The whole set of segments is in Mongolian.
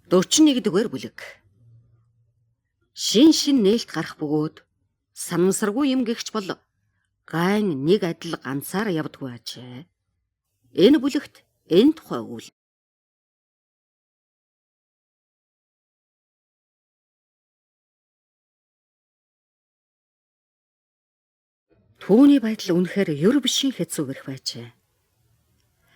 41-р бүлэг. Шин шин нээлт гарах бөгөөд санамсаргүй юм гэгч бол гайн нэг адил ганцаар явдаггүй ажээ. Энэ бүлэгт энэ тухай өгвөл. Түүний байдал үнэхээр ер бишийн хэцүү гэрх байжээ.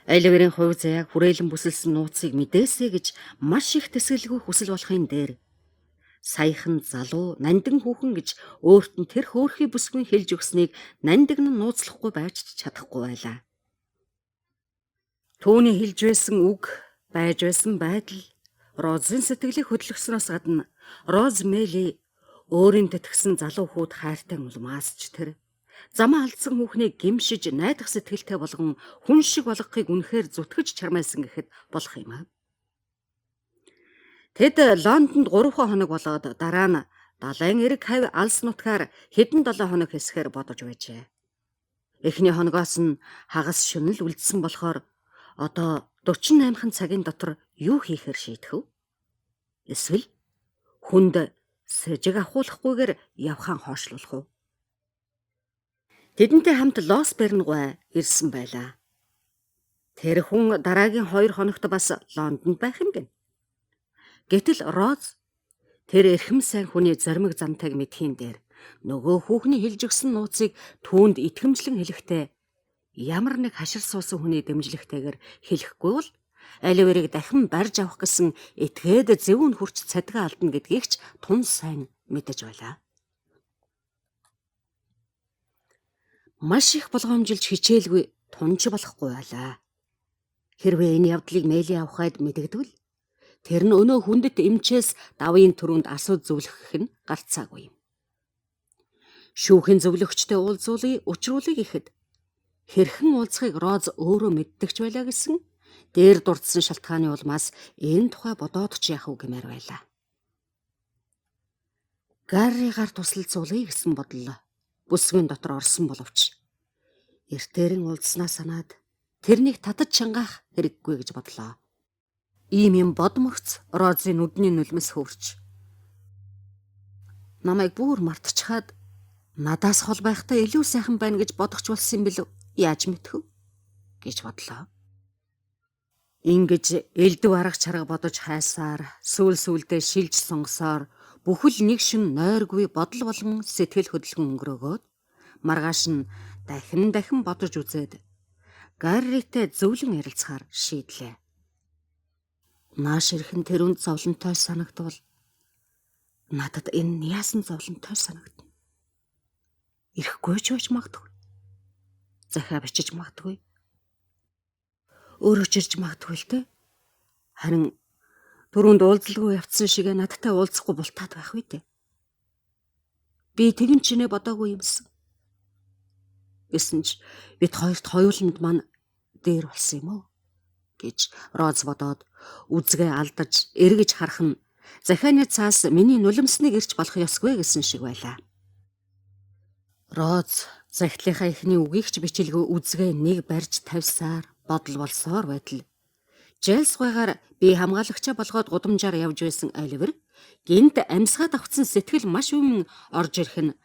Оливерийн хувь заяаг хүрээлэн бүсэлсэн нууцыг мэдээсэй гэж маш их тэсгэлгүй хүсэл болохын дээр саяхан залуу нандин хүүхэн гэж өөрт нь тэр хөөрхий бүсгүй хэлж өгснийг нандин нь нууцлахгүй байж чадахгүй байлаа. Түүний хэлж байсан үг, байж байсан байдал Розын сэтгэлийг хөдлөсөнөөс гадна Роз Мели өөрийн тэтгэсэн залуу хүүд хайртай улмаас ч тэр замаа алдсан хүүхнийг гимшиж найдах сэтгэлтэй болгон хүн шиг болгохыг үнэхээр зүтгэж чармайлсан гэхэд болох юм аа. Тэд Лондонд 3 хоног болоод дараа нь далайн эрэг хавь алс нутгаар хэдэн 7 хоног хэсгээр бодож байжээ. Эхний хоногоос нь хагас шөнө л үлдсэн болохоор одоо 48 цагийн дотор юу хийхээр шийдэх вэ? Эсвэл хүнд сэжиг авахуулахгүйгээр явхаан хойшлуулах уу? Тэдэнтэй хамт Лос Бернгуй ирсэн байлаа. Тэр хүн дараагийн 2 хоногт бас Лондонд байх юм гин. Гэтэл Роз тэр эрхэм сайн хүний зоримог замтайг мэдхийн дээр нөгөө хүүхний хэлж өгсөн нууцыг түүнд итгэмжлэн хэлэхдээ ямар нэг хашир суусан хүний дэмжлэгтэйгээр хэлэхгүй бол Оливерийг дахин барьж авах гэсэн этгээд зөвүүн хүрч цадгаа алдна гэдгийг ч тун сайн мэдэж байлаа. Маш их болгоомжилж хичээлгүй тунч болохгүй байлаа. Хэрвээ энэ явдлыг Мэли авахад мэдэгдвэл тэр нь өнөө хүндэт эмчээс давын түрүүнд асуу зөвлөх нь гарцаагүй юм. Шүүхийн зөвлөгчтэй уулзуулъя, учруулъя гэхэд хэрхэн уулзахыг Роз өөрөө мэддэг ч байлаа гэсэн дээр дурдсан шалтгааны улмаас энэ тухай бодоод ч яах вэ гэмээр байлаа. Гарригаар тусалцуулъя гэсэн бодол бүсгүйн дотор орсон боловч эртээрэн уулзснаа санаад тэрнийг татаж чангаах хэрэггүй гэж бодлоо. Ийм юм бодмогц Розын нүдний нулимс хөвөрч намайг бүр мартчихад надаас хол байхдаа илүү сайхан байна гэж бодох ч болсон юм билүү? Яаж мэдэх вэ? гэж бодлоо. Ингэж элдв арга чарга бодож хайсаар сүүл сүүлдээ шилж сонгосоор бүхэл нэг шин нойргүй бодол болон сэтгэл хөдлөн өнгөрөөгөөд маргааш нь дахин дахин бодож үзээд Гарритэй зөвлөн ярилцахаар шийдлээ. Нааш ирхэн тэрүнд зовлонтой санагдвал надад энэ яасан зовлонтой санагдана. Ирэхгүй ч байж магадгүй. Захиа бичиж магадгүй. Өөрөө ч ирж магадгүй л дээ. Харин түрүүнд уулзалгүй явцсан шигээ надтай уулзахгүй бултаад байх үү дээ. Би тэгэн чинээ бодоогүй юмсан. Гэсэн ч бид хоёрт хоёуланд маань дээр болсон юм уу гэж Роз бодоод үзгээ алдаж эргэж харах нь захианы цаас миний нулимсныг ирч болох ёсгүй гэсэн шиг байлаа. Роз захидлынхаа эхний үгийг ч бичилгүй үзгээ нэг барьж тавьсаар бодол болсоор байтал Жайлс гуйгаар би хамгаалагчаа болгоод гудамжаар явж байсан Оливер гинт амьсгаад авцсан сэтгэл маш өмнө орж ирэх нь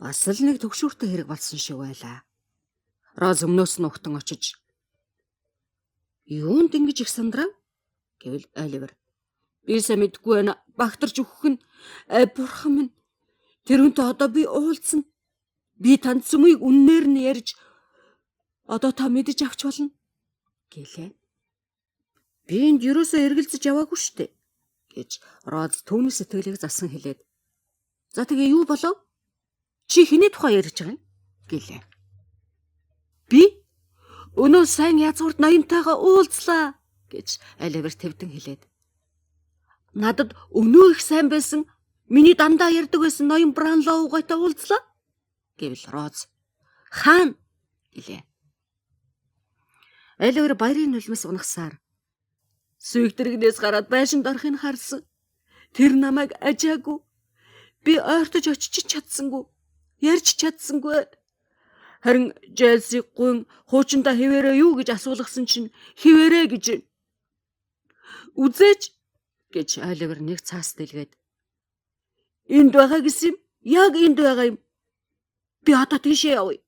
бас л нэг төгшүүртэй хэрэг болсон шиг байлаа. Роз өмнөөс нь ухтан очиж "Юунд ингэж их сандрав?" гэвэл Оливер "Би сайн мэдэхгүй байна. Багтарч өгөх нь бурхан минь. Тэр хүнтэй одоо би уулзсан. Би танд сүмийг үннээр нь ярьж одоо та мэдэж авч болно" гэлээ. Би энд ерөөсөө эргэлзэж яваагүй шүү дээ гэж Роз түүний сэтгэлийг засан хэлээд. За тэгээ юу болов? Чи хэний тухай ярьж байгаа юм? гэлээ. Би өнөө сайн язгуурт ноёнтойгоо уулзлаа гэж Оливер твдэн хэлээд. Надад өнөө их сайн байсан миний дандаа ярьдаг байсан ноён Бранлоугойтой уулзлаа гэвэл Роз хаана гэлээ. Оливер баярын нулимс унахсаар сүйг дэрэгнээс гараад байшинд орохыг харсан. Тэр намайг ажаагүй. Би ойртож очиж чадсангүй. Ярьж чадсангүй. Харин Жэлсиг гуйн хуучиндаа хэвээрээ юу гэж асуулгасан чинь хэвээрээ гэж. Үзээч гэж Оливер нэг цаас дэлгээд. Энд байгаа гэсэн юм. Яг энд байгаа юм. Би одоо тийшээ явъя.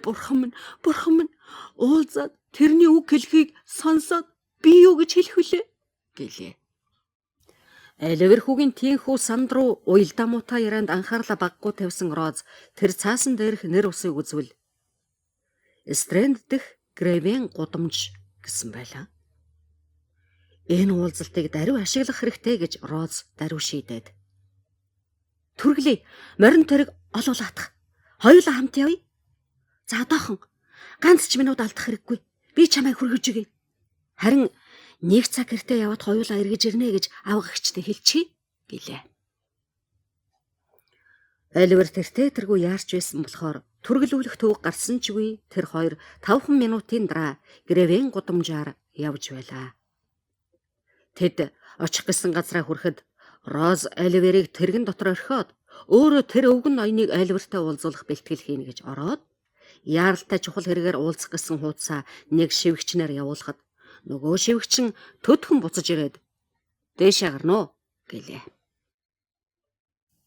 Бурхан минь, бурхан минь уулзаад тэрний үг хэлхийг сонсоод би юу гэж хэлэх вүлээ гэлээ. Оливер хүүгийн тийхүү санд руу уялдаа муутай ярианд анхаарлаа багагүй тавьсан Роз тэр цаасан дээрх нэр усыг үзвэл Стрэнд дэх Гревен гудамж гэсэн байлаа. Энэ уулзалтыг даруй ашиглах хэрэгтэй гэж Роз даруй шийдээд. Түрглээ, морин тэрэг олуулаатах. Хоёулаа хамт явъя. За одоохон ганц ч минут алдах хэрэггүй. Би чамайг хүргэж өгье. Харин нэг цаг гэртээ яваад хоёулаа эргэж ирнэ гэж авга эгчтэй хэлчихье гэлээ. Оливер тэртээ тэргүй яарч байсан болохоор түргэлүүлэх төвөг гарсан ч үгүй тэр хоёр 5 минутын дараа Гревен гудамжаар явж байлаа. Тэд очих гэсэн газраа хүрэхэд Роз Оливерийг тэргэн дотор орхиод өөрөө тэр өвгөн ноёныг Оливертай уулзуулах бэлтгэл хийнэ гэж ороод яаралтай чухал хэрэгээр уулзах гэсэн хуудасаа нэг шивгчнээр явуулахад нөгөө шивгчин төдхөн буцаж ирээд дээшээ гарна уу гэлээ.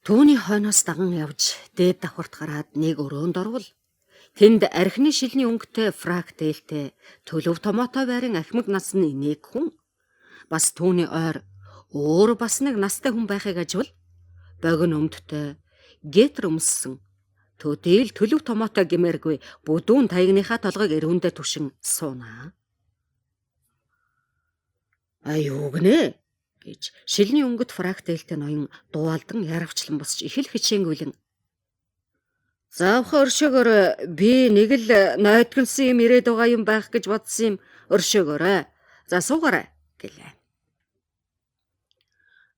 Түүний хойноос даган явж дээд давхарт гараад нэг өрөөнд орвол тэнд архины шилний өнгөтэй фрак дээлтэй төлөв томоотой байран ахмаг насны нэг хүн бас түүний ойр өөр бас нэг настай хүн байхыг ажвал богино өмдтэй гетр өмссөн төдийл төлөв томоотой гэмээргүй бүдүүн таягныхаа толгойг эрүүндээ түшин суунаа. А юу гинэ гэж шилний өнгөт фрак дээлтэй ноён дууалдан яравчлан босч их л хичээнгүйлэн. Завхан өршөөгөр би нэг л нойтгонсон юм ирээд байгаа юм байх гэж бодсон юм өршөөгөөрэй. За суугаарай гэлээ.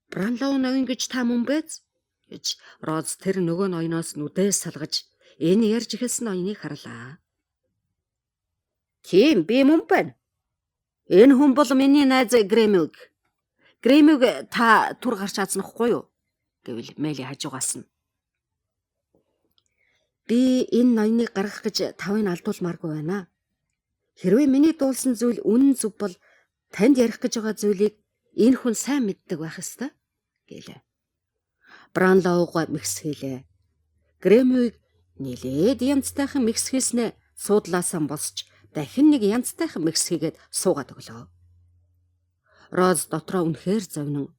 Бранлоу ноён гэж та мөн байз гэж Роз тэр нөгөө ноёноос нүдээ салгаж энэ ярьж эхэлсэн ноёныг харлаа. Тийм би мөн байна. Энэ хүн бол миний найз Грэмүг. Грэмүг та түр гарч азнахгүй юу? Гэвэл Мели хажуугаас нь. Би энэ ноёныг гаргах гэж тавыг алдуулмааргүй байна. Хэрвээ миний дуулсан зүйл үнэн зөв бол танд ярих гэж байгаа зүйлийг энэ хүн сайн мэддэг байх ёстой гэлээ. Бранлоуга мэгсгэлээ. Грэмүг нилээд янзтайхан мэгсгээснээ суудлаасаа босч дахин нэг янзтайхан мэгсгээгээд суугаад өглөө. Роз дотроо үнэхээр зовнон.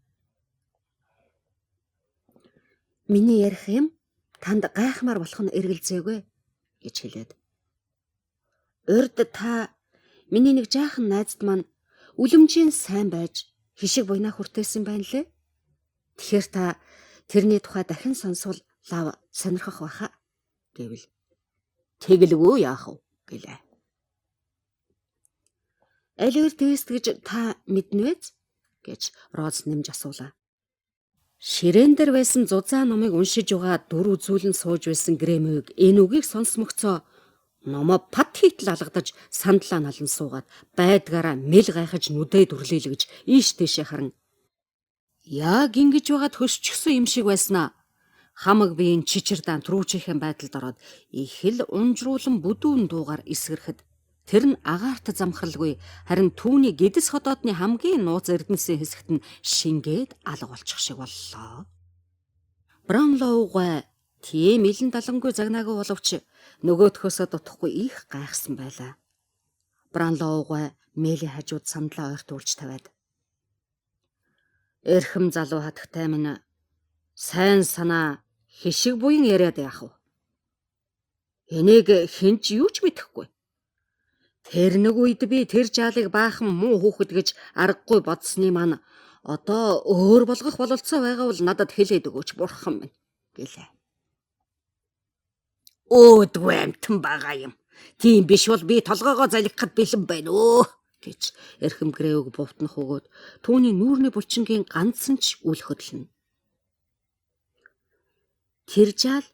Миний ярих юм танд гайхмаар болох нь эргэлзээгүй гэж хэлээд. Урд та миний нэг жаахан найзд маань үлэмжийн сайн байж хишиг буйнаа хүртээсэн байна лээ. Тэгэхээр та тэрний тухай дахин сонсвол лав сонирхох байхаа гэвэл тэгэлгүй яах вэ гэлээ. Оливер Твист гэж та мэднэ вэ гэж Роз нэмж асуулаа. Ширээн дээр байсан зузаан номыг уншиж байгаа дүр үзүүлэн сууж байсан Грэмүг энэ үгийг сонсмогцоо номоо пат хийтэл алгадаж сандлаа налан суугаад байдгаараа мэл гайхаж нүдээ дүрлийлгэж ийш тийшээ харан яг ингэж байгаад хөшчихсөн юм шиг байснаа хамаг биеийн чичирдаан түрүүчийнхэн байдалд ороод их л унжруулан бүдүүн дуугаар эсгэрхэд тэр нь агаарт замхралгүй харин түүний гэдэс ходоодны хамгийн нууц эрдэнэсийн хэсэгт нь шингээд алга болчих шиг боллоо. Браунлоугай тийм илэн далангүй загнаагүй боловч нөгөөдхөөсөө дутахгүй их гайхсан байлаа. Браунлоугай Мэли хажууд сандлаа ойртуулж тавиад эрхэм залуу хатагтай минь сайн санаа хишиг буян яриад яах вэ? Энийг хэн ч юу ч мэдэхгүй. Тэр нэг үед би тэр жаалыг баахан муу хүүхэд гэж аргагүй бодсны маань одоо өөр болгох бололцоо байгаа бол надад хэлээд өгөөч бурхан минь гэлээ. Өөдгүй амтан байгаа юм. Тийм биш бол би толгоогоо залгихад бэлэн байна өө гэж эрхэм грэвг бувтнах өгөөд түүний нүүрний булчингийн ганцсан ч үл хөдлөнө. Тэр жаал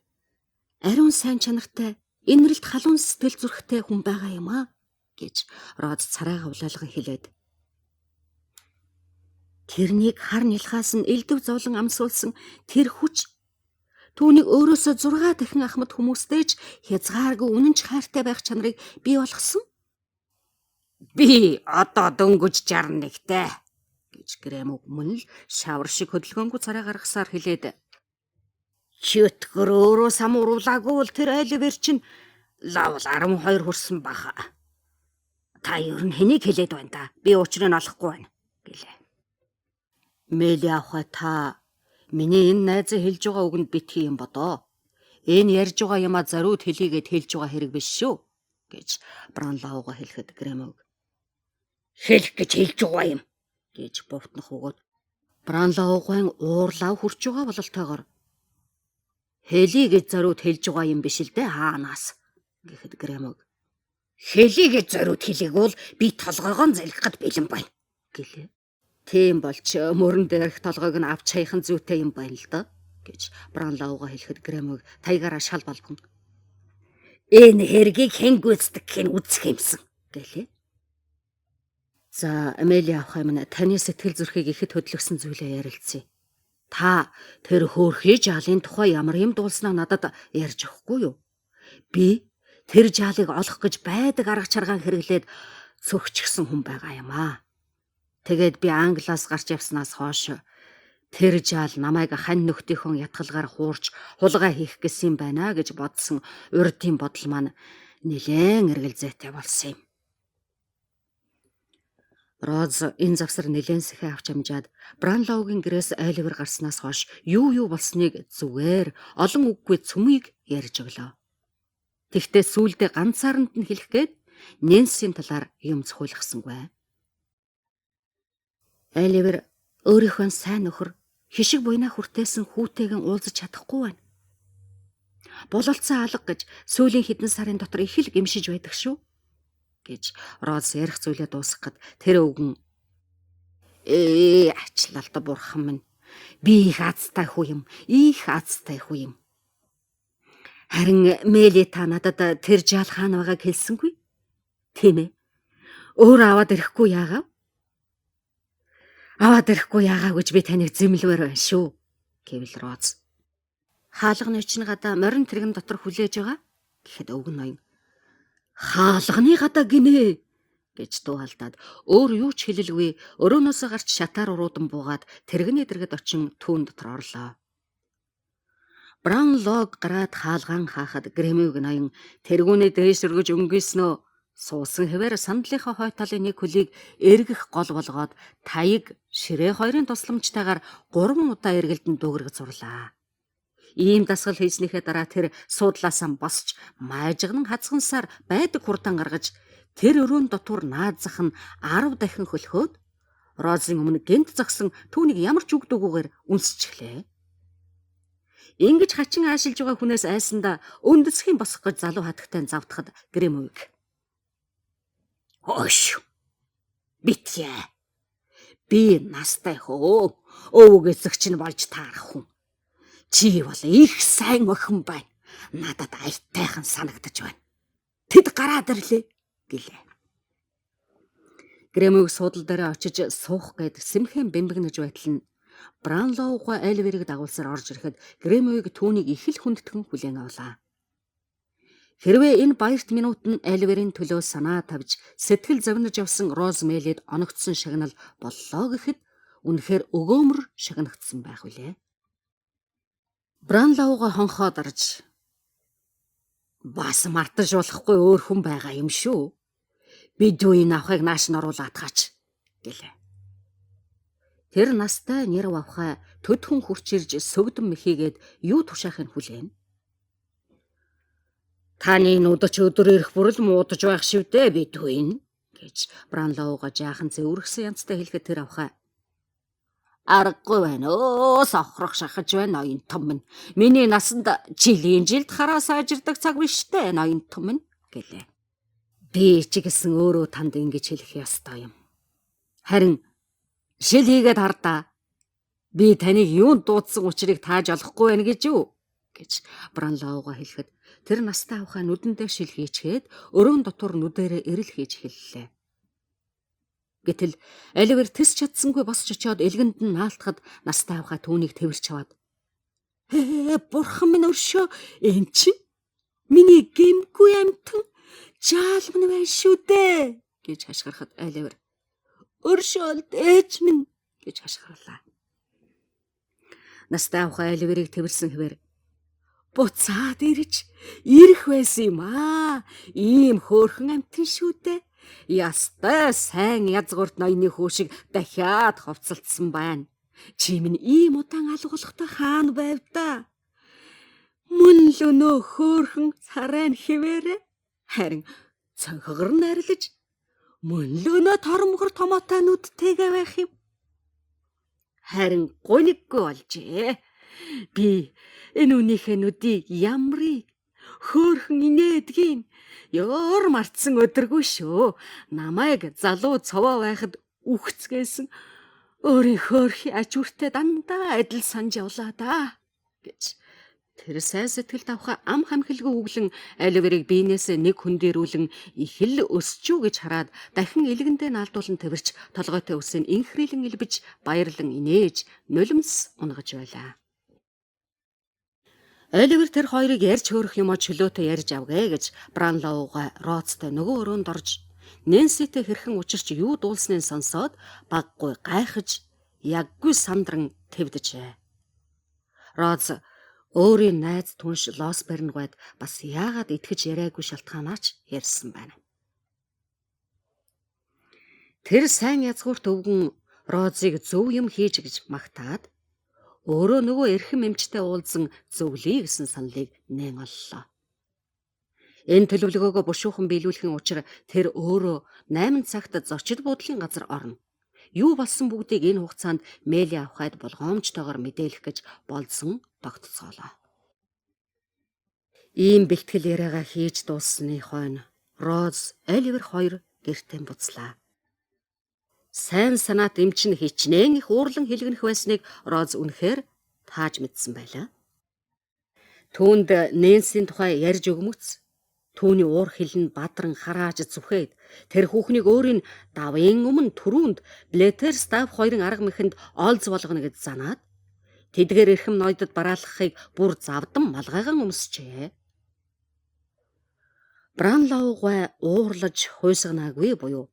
ариун сайн чанартай инрэлт халуун сэтгэл зүрхтэй хүн байгаа юм аа гэж Роз царайгаа улаалган хэлээд. Тэрнийг хар нялхаас нь элдв зовлон амсуулсан тэр хүч түүнийг өөрөөсөө 6 дахин ахмад хүмүүстэй ч хязгааргүй үнэнч хайртай байх чанарыг бий болгосон. Би одоо дөнгөж 61-тэй гэж гэж Грэмүг мөн л шавар шиг хөдөлгөөнгүй царай гаргасаар хэлээд чөтгөр өөрөө сам уруулаагүй бол тэр Оливер чинь лавл 12 хүрсэн баха. Та ер нь хэнийг хэлээд байна да? Би учрыг нь олохгүй байна гэлээ. Мэли авахаа та миний энэ найзын хэлж байгаа үгэнд битгий юм бодоо. Энэ ярьж байгаа юмаа зориуд хэлийгээд хэлж байгаа хэрэг биш шүү гэж Бранлауга хэлэхэд Грэмөг хэлэх гэж хэлж байгаа юм гэж бувтнах өгөөд Бранлаугын уурлав хурж байгаа бололтойгоор хэлий гэж зориуд хэлж байгаа юм биш л дээ хаанаас гэхэд Грэмөг хэлий гэж зориуд хэлээг бол би толгойгоо залгих гэд бэлэн байна гэлээ. Тийм болж мөрөн дээрх толгойг нь авч хаяхан зүйтэй юм байна л доо гэж Бранлауга хэлэхэд Грэмөг таягаараа шал балган энэ хэргийг хэн гүйцэтгэх хэн үзэх юмсан гэлээ. За, Амели авах юм нь таны сэтгэл зүрхийг ихэд хөдлөсөн зүйлээ ярилцъя. Та тэр хөөрхий жаалын тухай ямар юм дуулснаа надад ярьж өгөхгүй юу? Би тэр жаалыг олох гэж байдаг арга чаргаан хэрэглээд цөгчгсөн хүн байгаа юм аа. Тэгээд би Англиас гарч явснаас хойш тэр жаал намайг хань нөхдийнхөө ятгалгаар хуурч хулгай хийх гэсэн юм байна гэж бодсон урдын бодол маань нэлээн эргэлзээтэй болсон юм. Роз энэ завсар нэлээн сэхэ авч амжаад Бранлаугийн гэрээс Оливер гарснаас хойш юу юу болсныг зүгээр олон үггүй цөмийг ярьж өглөө. Тэгтээ сүүлдээ ганцааранд нь хэлэх гээд Нэнсийн талаар юм цохиулгасангүй. Оливер өөрийнхөө сайн нөхөр хишиг буйнаа хүртээсэн хүүтэйгэн уулзах чадахгүй байна. Бололцсон алга гэж сүүлийн хэдэн сарын дотор их л гимшиж байдаг шүү гэж Роз ярих зүйлээ дуусгахад тэр өвгөн ачлалта бурхан минь би их азтай хүү юм их азтай хүү юм. Харин Мэли та надад тэр жаал хаана байгааг хэлсэнгүй. Тийм ээ. Өөр аваад ирэхгүй яагаав? Аваад ирэхгүй яагаав гэж би таныг зэмлвэр байна шүү гэвэл Роз. Хаалганы чинь гадаа морин тэрэгэн дотор хүлээж байгаа гэхэд өвгөн ноён хаалганы гадаа гинэ гэж дуу алдаад өөр юу ч хэлэлгүй өрөөнөөсөө гарч шатаар уруудан буугаад тэрэгний дэргэд очин түүн дотор орлоо. Браунлог гараад хаалгаан хаахад Грэмиг ноён тэргүүний дээш өргөж өнгийснөө суусан хэвээр сандлынхаа хой талын нэг хөлийг эргэх гол болгоод таяг ширээ хоёрын тусламжтайгаар 3 удаа эргэлдэн дүүрэг зурлаа. Ийм дасгал хийснийхээ дараа тэр суудлаасаа босч маажигнан хазгансаар байдаг хурдан гаргаж тэр өрөөнд дотор наазах нь 10 дахин хөлхөөд Розын өмнө гэнт зогсон түүнийг ямар ч үг дүүгүйгээр үнсчихлээ. Ингэж хачин аашилж байгаа хүнээс айсандаа өндөсхийн босох гэж залуу хатагтай завтахад Грэмүг. Хөөш. Битгий. Би настай хөө. Өвөг эзэг чинь болж таарах хүн. Чи бол их сайн охин байна. Надад аятайхан санагдаж байна. Тэд гараад ирлээ гэлээ. Грэмүг суудал дээр очиж суух гээд сэмхэн бэмбэгнэж байтал нь Бранлоуга Оливерийг дагуулсаар орж ирэхэд Грэмүг түүнийг их л хүндэтгэн хүлээн авлаа. Хэрвээ энэ баярт минут нь Оливерийн төлөө санаа тавьж сэтгэл зовнож явсан Роз Мелид оногдсон шагнал боллоо гэхэд үнэхээр өгөөмөр шагнагдсан байх үлээ. Бранлауга хонхоо дарж бас мартаж болохгүй өөр хүн байгаа юм шүү. Бид юу энэ авахыг нааш нь оруулаад хаач гэлээ. Тэр настай нэрв авхай төд хүн хурч ирж сөгдөн мэхийгээд юу тушаахыг хүлээн. Таны нудаж өдөр ирэх бүрэл муудаж байх шивдээ бид үн гэж Бранлауга жаахан зэврэгсэн янзтай хэлэхэд тэр авхай аргагүй байна. Өө сохрох шахаж байна ноён том минь. Миний насанд жилийн жилд хараа сайжирдаг цаг биш дээ ноён том минь гэлээ. Би ч гэсэн өөрөө танд ингэж хэлэх ёстой юм. Харин шил хийгээд хардаа. Би таныг юунд дуудсан учрыг тааж олохгүй байна гэж юу гэж Бранлауга хэлэхэд тэр настай авхаа нүдэндээ шил хийчгээд өрөөн дотор нүдэрээ эрэл хийж хэллээ. Гэтэл Оливер тэс чадсангүй босч очиод элгэнд нь наалтахад настай авхаа түүнийг тэвэрч аваад "Ээ бурхан минь өршөө эн чинь миний гэмгүй амтан жаал минь байна шүү дээ" гэж хашгирахад Оливер "Өршөөлд ээж минь" гэж хашгирлаа. Настай авхаа Оливерийг тэрсэн хэвээр буцаад ирж ирэх байсан юм аа. Ийм хөөрхөн амтэн шүү дээ. Ястай сайн язгуурт ноёны хүү шиг дахиад хувцалдсан байна. Чи минь ийм удаан алга болохтой хаана байв та? Мөн л өнөө хөөрхөн царайн хിവэрэ. Харин цонхогор нь арилж мөн л өнөө торомгор томоотой нүдтэйгээ байх юм. Харин гуниггүй болжээ. Би энэ үнийхээ нүдийг ямрыг хөөхөн инээдгийн ёор мартсан өдөргүй шүү. Намайг залуу цовоо байхад үхцгээсэн өөрийн хөөрхий аж үртэй дандаа адил санаж явлаа да гэж тэр сайн сэтгэл тавха ам хамхилгүй өглөн Оливерийг биенээсээ нэг хүн дээрүүлэн их л өсчүү гэж хараад дахин элгэндээ наалдуулан тэрч толгойтой үсийг инхрийлэн илбэж баярлан инээж нулимс унгаж байлаа. Оливер тэр хоёрыг ярьж хөөрөх юмаа чөлөөтэй ярьж авгээ гэж Бранлоуга Роцтой нөгөө өрөөнд орж Нэнситэй хэрхэн учирч юу дуулсныг сонсоод баггүй гайхаж яггүй сандран твдэжээ. Роц өөрийн найз түнш Лосбернгойд бас яагаад итгэж яриаггүй шалтгаанаач ярьсан байна. Тэр сайн язгуурт өвгөн Розыг зөв юм хийж гэж магтаад өөрөө нөгөө эрхэм эмчтэй уулзан зөвлөе гэсэн саналыг нээн оллоо. Энэ төлөвлөгөөгөө бушуухан биелүүлэхийн учир тэр өөрөө 8 цагт зочид буудлын газар орно. Юу болсон бүгдийг энэ хугацаанд Мели авахад болгоомжтойгоор мэдээлэх гэж болзсон тогтцоолоо. Ийм бэлтгэл яриагаа хийж дууссаны хойно Роз, Оливер хоёр гэртээ буцлаа. Сайн санаат эмч нь хичнээн их уурлан хэлгэнэх байсныг Роз үнэхээр тааж мэдсэн байлаа. Түүнд Нэнсийн тухай ярьж өгмөц түүний уур хил нь бадран харааж зүхээд тэр хүүхнийг өөрийн давын өмнө түрүүнд Блетер Став хоёрын арга мэхэнд олз болгоно гэж занаад тэдгээр эрхэм ноёдод бараалхахыг бүр завдан малгайгаан өмсчээ. Бранлоугай уурлаж хуйсганаагүй буюу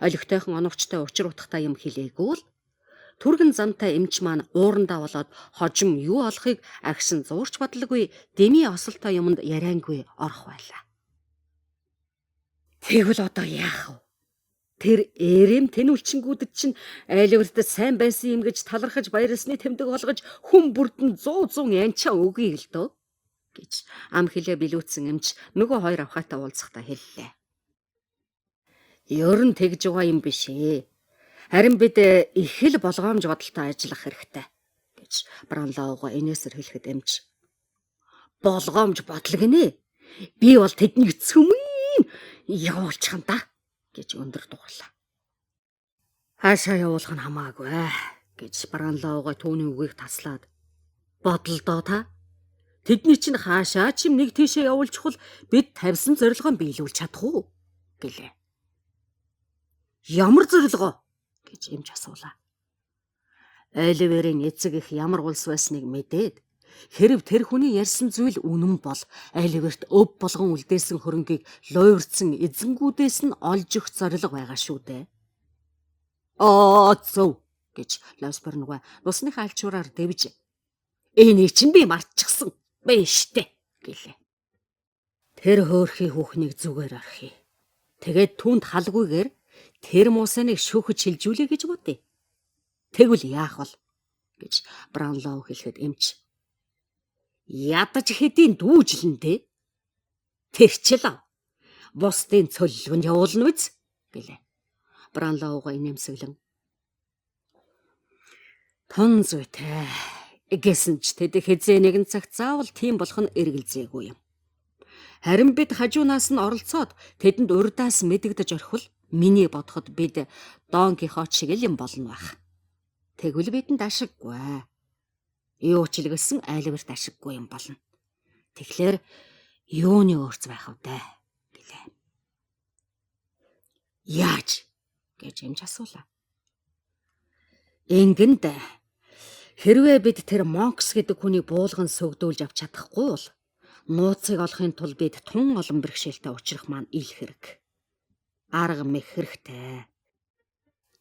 олигтойхон оновчтой учир утгатай юм хэлээгүй л түргэн замтай эмч маань уурандаа болоод хожим юу олохыг агшин зуурч бодлоггүй дэмий осолтой юмд яриангүй орох байлаа. Тэгвэл одоо яах вэ? Тэр эрэм тэнүүлчингүүдэд чинь Оливерт сайн байсан юм гэж талархаж баярлсны тэмдэг болгож хүн бүрдэн 100 100 янчаа өгье л дөө гэж ам хилээ билүүцсэн эмч нөгөө хоёр авхаатай уулзахдаа хэллээ. Ер нь тэгж байгаа юм биш ээ. Харин бид их л болгоомж бодолтой ажиллах хэрэгтэй гэж Бранлоуга инээсэр хэлэхэд эмч болгоомж бодол гинэ. Би бол тэднийг цөмийн явуулчих юм да гэж өндөр дуугарлаа. Хаашаа явуулах нь хамаагүй гэж Бранлоуга түүний үгийг таслаад бодолдоо та тэдний чинь хаашаа ч юм нэг тийшээ явуулчихвал бид тавьсан зорилгоо биелүүлж чадах уу гэлээ. Ямар зорилгоо гэж эмч асуулаа. Оливерийн эцэг их ямар улс байсныг мэдээд хэрв тэр хүний ярьсан зүйл үнэн бол Оливерт өв болгон үлдээсэн хөрөнгийг луйварцсан эзэнгүүдээс нь олж өгөх зорилго байгаа шүү дээ. Аа зөв гэж Лосбернгүй нусныхаа альчуураар дэвж энийг чинь би мартчихсан бэ штэ гэлээ. Тэр хөөрхий хүүхнийг зүгээр орхий. Тэгээд түүнд халгүйгээр тэр муусаныг шүүхэд шилжүүлэе гэж бодъё. Тэгвэл яах вэ гэж Браунлоу хэлэхэд эмч ядаж хэдийн дүүжлэн дээ. Тэр чил бусдын цөллөг нь явуулна биз гэлээ. Браунлоуга инээмсэглэн тун зүйтэй гэсэн ч тэд хэзээ нэгэн цагт заавал тийм болох нь эргэлзээгүй юм. Харин бид хажуунаас нь оролцоод тэдэнд урдаас мэдэгдэж орхивол миний бодоход бид Дон Кихот шиг л юм болно байх. Тэгвэл бидэнд ашиггүй. Юу ч л гэсэн Оливерт ашиггүй юм болно. Тэгэхээр юуны өөрц байх вэ гэлээ. Яаж гэж эмч асуулаа. Ингэн дээ. Хэрвээ бид тэр Монкс гэдэг хүний буулган сөгдүүлж авч чадахгүй бол нууцыг олохын тулд бид тун олон бэрхшээлтэй учрах маань ил хэрэг. Арга мэх хэрэгтэй.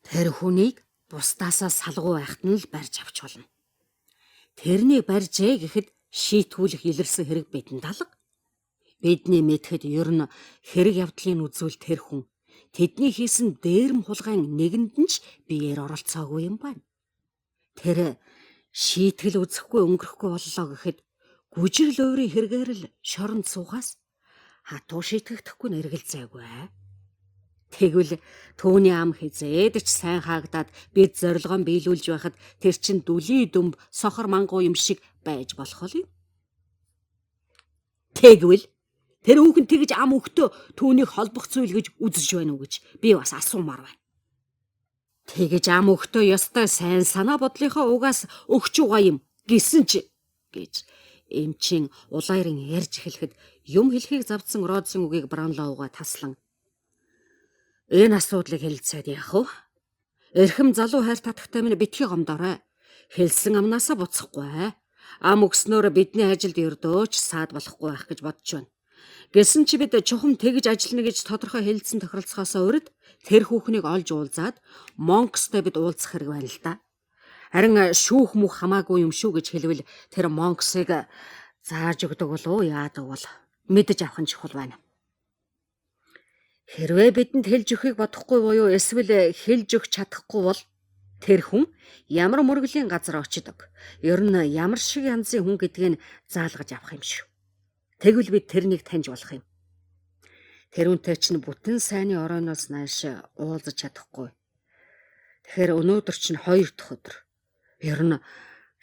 Тэр хүнийг Бусдаасаа салгуу байхад нь л барьж авч болно. Тэрнийг барьжээ гэхэд шийтгүүлэх илэрсэн хэрэг бидэнд алга. Бидний мэдэхэд ер нь хэрэг явдлын үзвэл тэр хүн тэдний хийсэн дээрэм хулгайн нэгэнд нь ч биеэр оролцоогүй юм байна. Тэр шийтгэл үзэхгүй өнгөрөхгүй боллоо гэхэд гүжирл өөрийн хэрэгээр л шоронд суугаас хатуу шийтгэгдэхгүй нь эргэлзээгүй. Тэгвэл түүний ам хизээд ч сайн хаагдаад бид зорилгоо биелүүлж байхад тэр чинь дүлий дүмб сохор мангуу юм шиг байж болох юм. Тэгвэл тэр хүүхэн тэгж ам өгтөө түүнийг холбох зүйл гэж үзэж байна уу гэж би бас асуумаар байна. Тэгэж ам өгтөө ёстой сайн санаа бодлынхоо угаас өгч байгаа юм гисэн чи гэж эмчин улайран ярьж эхлэхэд юм хэлхийг завдсан Родзын үгийг Браунлоугаа таслан энэ асуудлыг хэлцээд яах вэ? Эрхэм залуу хайр татагтай минь битгий гомдоорой. Хэлсэн амнаасаа буцахгүй. Ам өгснөөр бидний ажилд ердөөч саад болохгүй байх гэж бодож байна. Гэсэн чи бид чухам тэгж ажиллана гэж тодорхой хэлсэн тохиролцоосоо урд тэр хүүхнийг олж уулзаад Монкстой бид уулзах хэрэг байна л да. Харин шүүх мөх хамаагүй юм шүү гэж хэлвэл тэр Монксыг зааж өгдөг болов уу яадаг бол мэдэж авах нь чухал байна. Хэрвээ бидэнд хэлж өгөхийг бодохгүй буюу эсвэл хэлж өгч чадахгүй бол тэр хүн ямар мөргөлийн газар очдог. Ер нь ямар шиг янзын хүн гэдгийг заалгаж авах юм шүү. Тэгвэл бид тэрнийг таньж болох юм. Тэр үнтэй чинь бүтэн сайнны оройноос нааш уулзаж чадахгүй. Тэгэхээр өнөөдөр чинь 2 дахь өдөр. Ер нь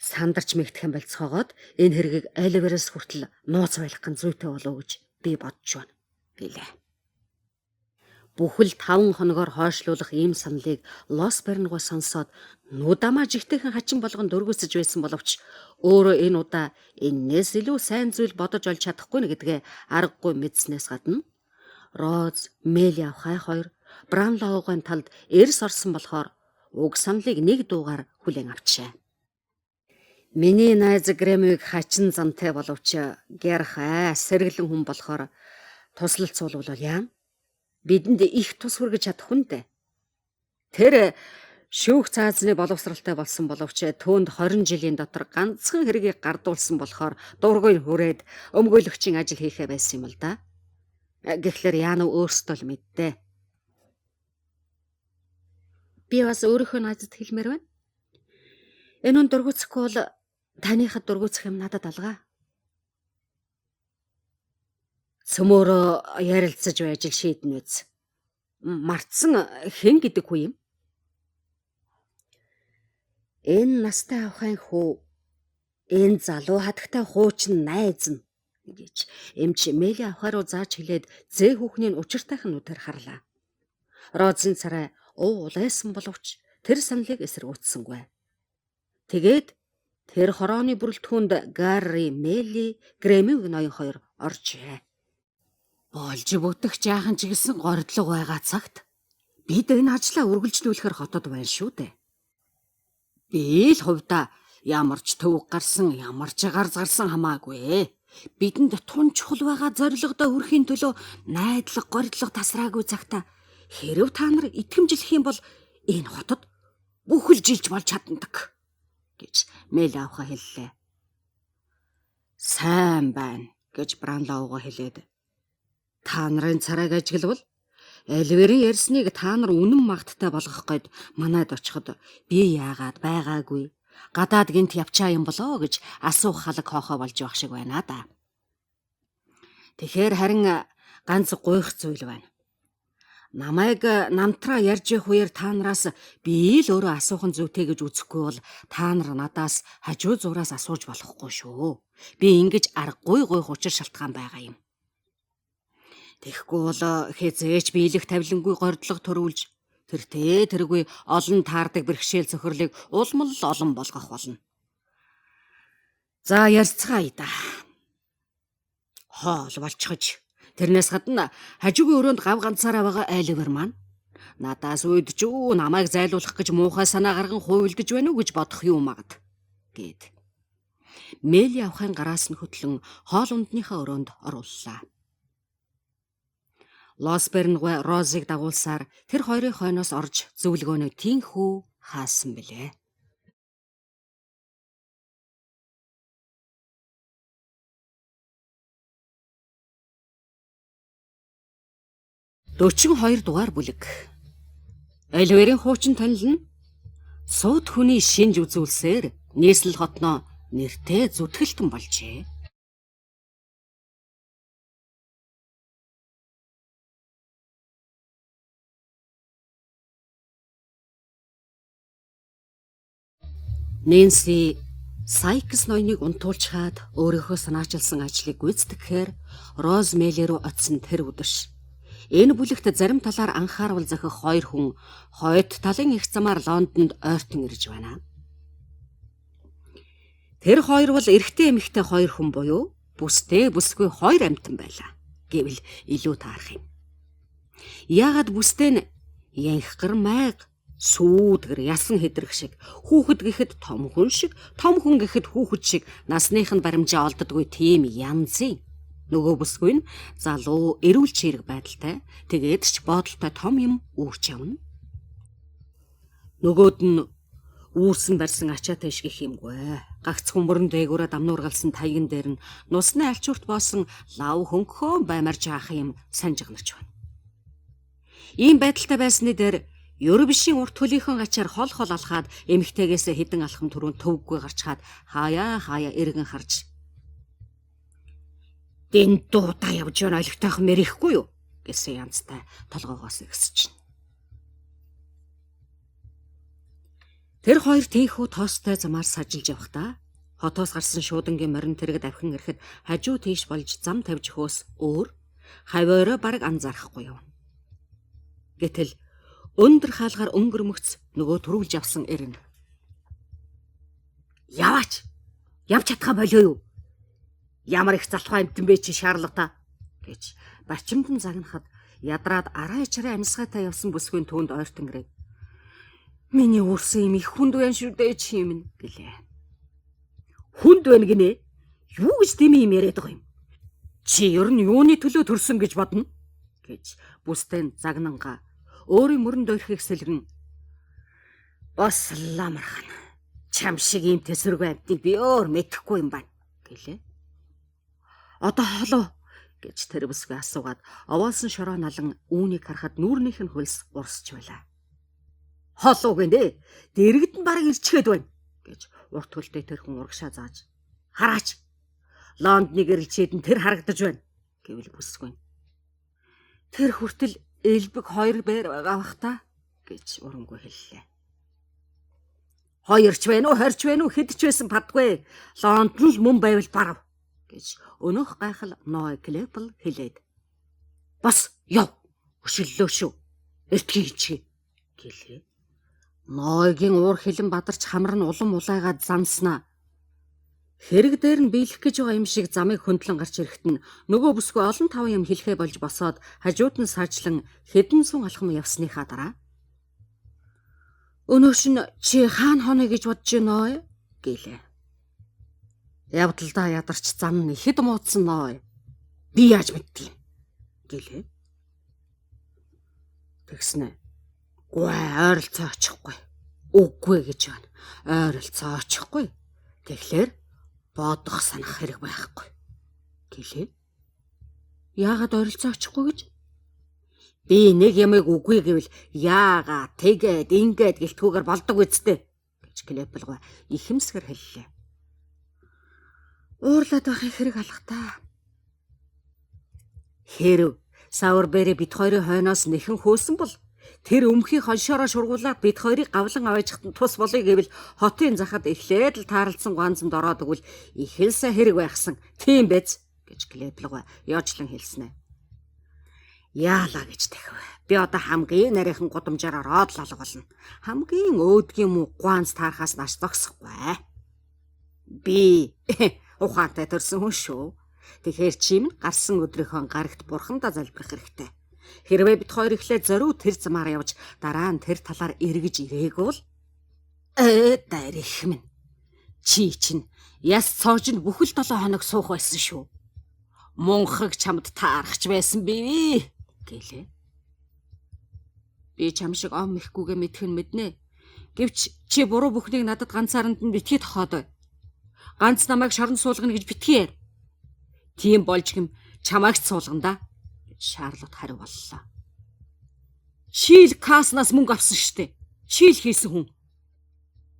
сандарч мэгдэхэн болцоогоод энэ хэргийг Оливерэс хүртэл нууц байлгах нь зүйтэй болов уу гэж би бодож байна гэлээ. Бүхэл 5 хоногоор хойшлуулах ийм саналыг Лос Бернгой сонсоод нүдамаа жигтэйхэн хачин болгон дөргөөсөж байсан боловч өөрөө энэ удаа эннээс илүү сайн зүйл бодож олж чадахгүй нэ гэдгээ аргагүй мэдснээс гадна Роз, Мели авхай хоёр Браунлоугийн талд эрс орсон болохоор уг саналыг нэг дуугаар хүлээн авчээ. Миний найз Грэмвиг хачин замтай боловч гярх сэргэлэн хүн болохоор туслалцуулвал яана? Бидэнд их тус хүргэж чадах хүнтэй. Тэр шүүх цаазны боловсралтай болсон боловч түүнд 20 жилийн дотор ганцхан хэргийг гардуулсан болохоор дургүй хүрээд өмгөөлөгчийн ажил хийхээ байсан юм л да. Гэхлээр яанав өөрсдөө л мэддэ. Би бас өөрийнхөө найзад хэлмээр байна. Энэ үн дургуцхгүй бол таныхад дургуцах юм надад алгаа. Цөмөөрөө ярилцаж байж л шийднэ үз. Мартсан хэн гэдэг хүү юм? Энэ настай авахын хүү. Энэ залуу хатагтай хуучин найз нь гэж эмч Мели авхаа руу зааж хэлээд зээ хүүхний учиртайхан нүдээр харлаа. Розын царай ув улайсан боловч тэр саналыг эсэргүүцсэнгүй. Тэгээд тэр хорооны бүрэлдэхүүнд Гарри, Мели, Грэмиг ноён хоёр оржээ. Болж бүтэх жаахан ч гэсэн гордлого байгаа цагт бид энэ ажлаа үргэлжлүүлэхээр хотод байна шүү дээ. Би л хувьдаа ямар ч төвөг гарсан, ямар ч гарз гарсан хамаагүй. Бидэнд тун чухал байгаа зорилгодоо хүрэхийн төлөө найдлага, гордлого тасраагүй цагта хэрв та нар итгэмжлэх юм бол энэ хотод бүхэл жилж болж чаддаг гэж Мэл авхаа хэллээ. Сайн байна гэж Бранлоугаа хэлээд та нарын царайг ажиглавал Оливерийн ярьсныг та нар үнэн магттай болгох гээд манайд очиход би яагаад байгаагүй гадаад гинт явчаа юм болоо гэж асуух халаг хоохоо болж байх шиг байна да. Тэгэхээр харин ганц гуйх зүйл байна. Намайг намтраа ярьж явах үеэр та нараас би л өөрөө асуух нь зүйтэй гэж үзэхгүй бол та нар надаас хажуу зураас асууж болохгүй шүү. Би ингэж аргагүй гуйх учир шалтгаан байгаа юм. Тэгэхгүй бол хязээч биелэх тавилангүй гордлого төрүүлж тэртээ тэргүй олон таардаг бэрхшээл цохирлыг улмал олон болгох болно. За ярьцгаая да. Хоол болчихож тэрнээс гадна хажуугийн өрөөнд гав ганцаараа байгаа Оливер маань надаас уйдж үү намайг зайлуулах гэж муухай санаа гарган хуйлдаж байна уу гэж бодох юм магад гэд. Мели авахын гараас нь хөтлөн хоол ундныхаа өрөөнд орууллаа. Лосбернгой Розыг дагуулсаар тэр хоёрын хойноос орж зөвлөгөөнөө тийнхүү хаасан билээ. 42 дугаар бүлэг. Оливерийн хуучин танил нь сууд хүний шинж үзүүлсээр нийслэл хотноо нэртэй зүтгэлтэн болжээ. Нэнси Сайкс ноёныг унтуулчхаад өөрийнхөө санаачилсан ажлыг гүйцэтгэхээр Роз Мели рүү очсон тэр үдэш. Энэ бүлэгт зарим талаар анхаарвал зохих хоёр хүн хойд талын их замаар Лондонд ойртон ирж байна. Тэр хоёр бол эрэгтэй эмэгтэй хоёр хүн буюу бүстэй бүсгүй хоёр амьтан байлаа гэвэл илүү таарах юм. Яагаад бүстэй нь янхгар майг сүүдгэр ясан хэдрэх шиг хүүхэд гэхэд том хүн шиг том хүн гэхэд хүүхэд шиг насных нь баримжаа олддоггүй тийм янзын нөгөө бүсгүй нь залуу эрүүл чирэг байдалтай тэгээд ч бодолтой том юм үүрч явна. Нөгөөд нь үүрсэн барьсан ачаатай иш гэх юмгүй. Гагц хүмүүрэн дээгүүрээ дамнуургалсан таян дээр нь нусны альчуурт боосон лав хөнгөхөө баймар жаах юм санжигнарч байна. Ийм байдалтай байсны дээр Ерө бишийн урт төлийнхөн ачаар хол хол алхаад эмэгтэйгээс хэдэн алхам түрүүн төвөггүй гарчхаад хаяа хаяа эргэн харж "Дэндүү удаа явж байна олигтойхон мэрэхгүй юу?" гэсэн янзтай толгоогоос ихсэж. Тэр хоёр тийнхүү тоостой замаар сажилж явхдаа хотоос гарсан шуудангийн морин тэрэг давхин ирэхэд хажуу тийш болж зам тавьж хөөс өөр хавиороо бараг анзаарахгүй явна. Гэтэл өндөр хаалгаар өнгөрмөгц нөгөө түрүүлж явсан эрен. "Яваач. Явж чадхаа болио юу? Ямар их залхуу амтан бэ чи Шарлота?" гэж бачимдан загнахад ядраад арай чарай амьсгаатай явсан бүсгүйн түүнд ойртон ирэв. "Миний үүрсэн юм их хүнд байна шүү дээ чи юм" гэлээ. "Хүнд байна гинэ? Юу гэж дэмий юм яриад байгаа юм? Чи ер нь юуны төлөө төрсөн гэж бодно?" гэж бүстэй загнангаа өөрийн мөрөн дойрхийг сэлгэн "Бас ламархан. Чам шиг ийм тэсвэргүй амьтныг би өөр мэдэхгүй юм байна" гэлээ. "Одоо холоо" гэж тэр бүсгүй асуугаад овоолсон шороо налан үүнийг харахад нүүрнийх нь хөлс урсч байлаа. "Холоо гинэ. Дэрэгд нь бараг ирчгээд байна" гэж урт хөлтэй тэр хүн урагшаа зааж "Хараач. Лондны гэрэлчээд нь тэр харагдаж байна" гэвэл бүсгүй. "Тэр хүртэл элбэг хоёр бээр байгаа бах та" гэж урамгүй хэллээ. "Хоёрч байна уу, хорч байна уу, хэд ч байсан падгүй. Лондон л мөн байвал барав" гэж өнөөх гайхал Ной Клепл хэлээд. "Бас яв. Өшөллөө шүү. Эртгийг ичгээ" гэлээ. Нойгийн уур хилэн бадарч хамар нь улам улайгаад занснаа. Хэрэг дээр нь биелэх гэж байгаа юм шиг замыг хөндлөн гарч ирэхэд нь нөгөө бүсгүй олон таван юм хэлэхээ болж босоод хажууд нь саачлан хэдэн зуун алхам явсныхаа дараа "Өнөөш нь чи хаана хонё гэж бодож байна ой?" гэлээ. Явдалдаа ядарч зам нь ихэд муудсан ной. "Би яаж мэдтiin?" гэлээ. Тэгснэ. "Гуай ойролцоо очихгүй. Үгүй гэж байна. Ойролцоо очихгүй. Тэгэхээр бодох санах хэрэг байхгүй" гэлээ. "Яагаад ойролцоо очихгүй гэж?" "Би нэг ямыг үгүй гэвэл яагаад тэгээд ингээд гэлтгүүгээр болдог үсттэй" гэж Клепл гуай ихэмсгэр хэллээ. "Уурлаад байхын хэрэг алга та. Хэрв Саурбери бит хоёрын хойноос нэхэн хөөсөн бол тэр өмхий хоншоороо шургуулаад бит хоёрыг гавлан аваажхад нь тус болъё гэвэл хотын захад эхлээд л таарлцсан ганцанд ороод өгвөл их л сайн хэрэг байхсан. Тийм биз?" гэж Клепл гуай ёожлон хэлснэ. "Яалаа гэж тэхв. Би одоо хамгийн нарийнхан гудамжаар ороод л алга болно. Хамгийн өөдгийн муу гуанз таархаас нааш зогсохгүй. Би ухаантай төрсөн хүн шүү. Тэгэхээр чи минь гарсан өдрийнхөө гарагт бурхандаа залбирах хэрэгтэй. Хэрвээ бит хоёр эхлээд зориу тэр замаар явж дараа нь тэр талаар эргэж ирээгүй бол дайрих минь. Чи чинь яс цоож нь бүхэл 7 хоног суух байсан шүү. Мунхаг чамд таарахч байсан бий" гэлээ. "Би чам шиг ом ихгүйгээ мэдэх нь мэднэ. Гэвч чи буруу бүхнийг надад ганцааранд нь битгий тохиодой. Ганц намайг шоронд суулгана гэж битгий яар. Тийм болж гим чамайг ч суулгана да гэж Шарлот хариу боллоо. Чи л каснаас мөнгө авсан штэ. Чи л хийсэн хүн.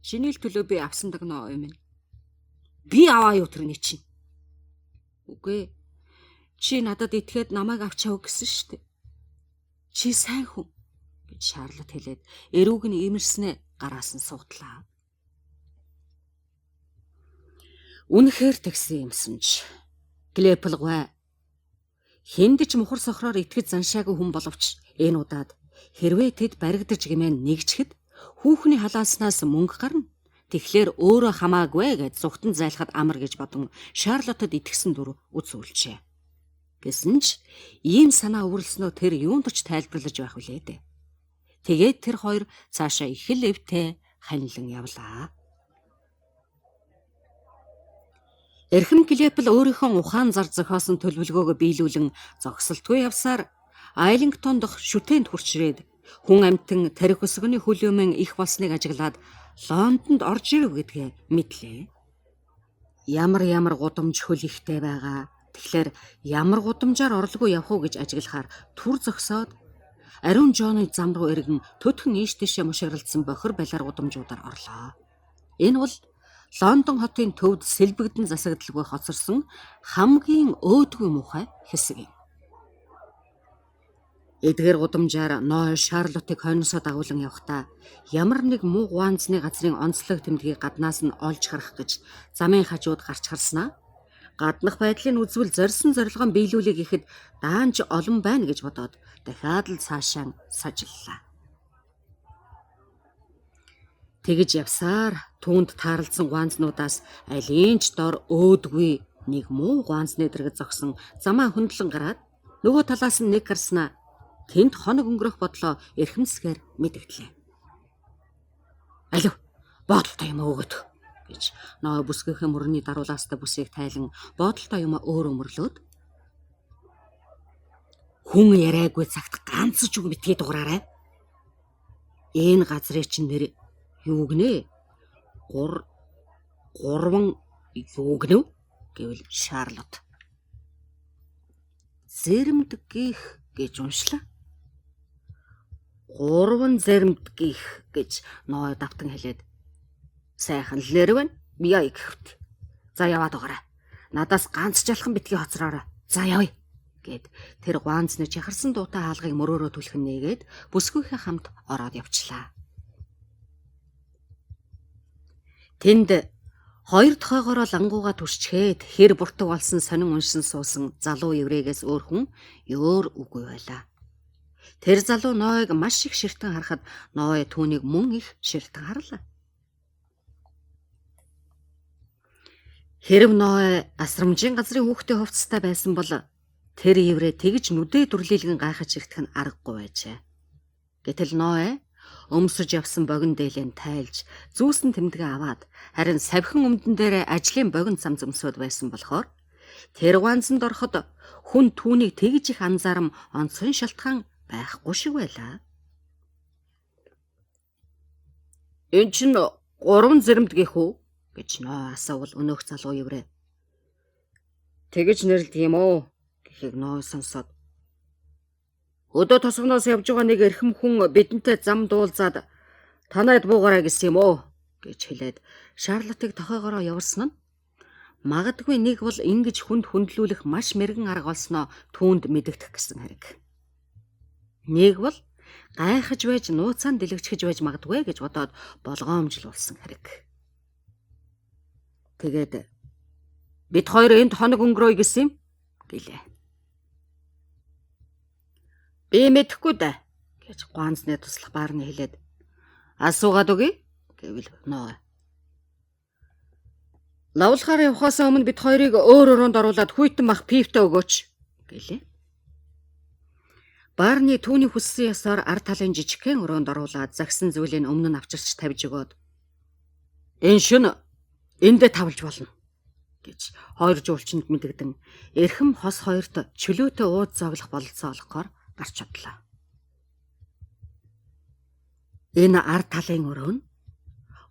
Чиний л төлөө би авсан дагнаа юм. Би аваа юу тэрний чинь. Үгүй. Чи надад итгээд намайг авч яв гэсэн штэ. Чи сайн хүн гэж Шарлот хэлээд эрүүг нь имэрснээ гараас нь суутлаа. Үнэхээр тэгсэн юмсан ч Глепл гуай хүнд ч мухар сохроор итгэж заншаагүй хүн боловч энэ удаад хэрвээ тэд баригдаж гэмээн нэгчхэд хүүхний халааснаас мөнгө гарна. Тэгэхээр өөрөө хамаагүй гэж зүгтэн зайлахад амар гэж бодон Шарлоттод итгэсэн дүр үзүүлжээ. Гэсэн ч ийм санаа өвөрлснөө тэр юунд ч тайлбарлаж байх үлээ дээ. Тэгээд тэр хоёр цаашаа их л эвтэй ханилан явлаа. Эрхэм Глепл өөрийнхөө ухаан зар зохиосон төлөвлөгөөгөө биелүүлэн зогсолтгүй явсаар Айлингтон дахь шүтээнд хүрч ирээд хүн амьтан тарих өсгөний хөлөөмөн их болсныг ажиглаад Лондонд орж ирэв гэдгээ мэдлээ. Ямар ямар гудамж хөл ихтэй байгаа. Тэгэхээр ямар гудамжаар орлого явах уу гэж ажиглахаар түр зогсоод Ариун Жоны зам руу эргэн төтгөн ийш тийшээ муширлдсан бохир балиар гудамжуудаар орлоо. Энэ бол Лондон хотын төвд сэлбэгдэн засагдaltaгүй хоцорсон хамгийн өөдгүй муухай хэсэг юм. Эдгээр гудамжаар Ной Шарлоттыг хойносоо дагуулan явхдаа ямар нэг муу гуанзны газрын онцлог тэмдгийг гаднаас нь олж харах гэж замын хажууд гарч харснаа гаднах байдлыг үзвэл зорьсон зорилгоо биелүүлэх гэхэд даанч олон байна гэж бодоод дахиад л цаашаа сажиллаа. Тэгж явсаар түүнд тааралдсан гуанзнуудаас алийн ч дор өөдгүй нэг муу гуанзны дэргэд зогсон замаа хөндлөн гараад нөгөө талаас нь нэг гарснаа тэнд хоног өнгөрөх бодлоо эрхэмсгээр мэдэгдлээ. Алив боодолтой юм өгөөд гэж ноо бүсгийнхээ мөрний даруулаастай бүсийг тайлан боодолтой юм өөр өмөрлөөд хүн яриаггүй цагт ганц ч үг битгий дугаарай. Энэ газрын чинь нэр юу гинэ? Гурван юу гинэ гэвэл Шарлот. Зэрэмд гих гэж уншлаа. Гурван зэрэмд гих гэж Ной давтан хэлээд сайхан л нэр байна. Яа гэхвт. За яваад байгаарай. Надаас ганц жалхан битгий хоцроорой. За явъя гэд тэр гуанзны чахарсан дуутай хаалгыг мөрөөрөө түлхэн нээгээд бүсгүйхээ хамт ороод явчлаа. Тэнд хоёр тохойгоороо лангууга түшчгээд хэр буртаг болсон сонин уншин суусан залуу еврейгээс өөр хүн өөр үгүй байлаа. Тэр залуу Нойг маш их ширтэн харахад Ной түүнийг мөн их ширтэн харлаа. Хэрв Ной асрамжийн газрын хүүхдийн хувцастай байсан бол тэр еврей тэгж нүдээ дүрлийлгэн гайхаж ширтэх нь аргагүй байжээ. Гэтэл Ной өмсөж явсан богино дээлэн тайлж зүүсэн тэмдгээ аваад харин савхин өмдөн дээр ажлын богино цам зөмсөөд байсан болохоор тэр ганцанд ороход хүн түүнийг тэгж их анзаарам онцгой шалтгаан байхгүй шиг байлаа. Эн чинь гурван зэрэмд гэх үү гэж Ной асуувал өнөөх залуу еврей. Тэгж нэрлэдэг юм уу гэхийг Ной сонсоод өдөө тосгоноос явж байгаа нэг эрхэм хүн бидэнтэй зам дуулзаад танайд буугаарай гэсэн юм уу гэж хэлээд Шарлоттыг тохойгоороо явуулсан нь магадгүй нэг бол ингэж хүнд хүндлүүлэх маш мэрэгэн арга олсноо түүнд мэдэгдэх гэсэн хэрэг. Нэг бол гайхаж байж нууцаан дэлгчгэж байж магадгүй гэж бодоод болгоомжлуулсан хэрэг. Тэгээд бид хоёр энд хоног өнгөрөөе гэсэн юм гэлээ. Би мэдэхгүй дээ гэж гуанзны туслах баарны хэлээд асуугаад өгье гэвэл Ной. Лавлахаар явхаас өмнө бид хоёрыг өөр өрөөнд оруулаад хүйтэн мах пивтэй өгөөч гэлээ. Баарны түүний хүссэн ёсоор ар талын жижигхэн өрөөнд оруулаад загсан зүйлийг өмнө нь авчирч тавьж өгөөд энэ шөнө эндээ тавлж болно гэж хоёр жуулчинд мэдэгдэн эрхэм хос хоёрт чөлөөтэй ууз зоглох бололцоо олгохоор гарч чадлаа. Энэ ард талын өрөө нь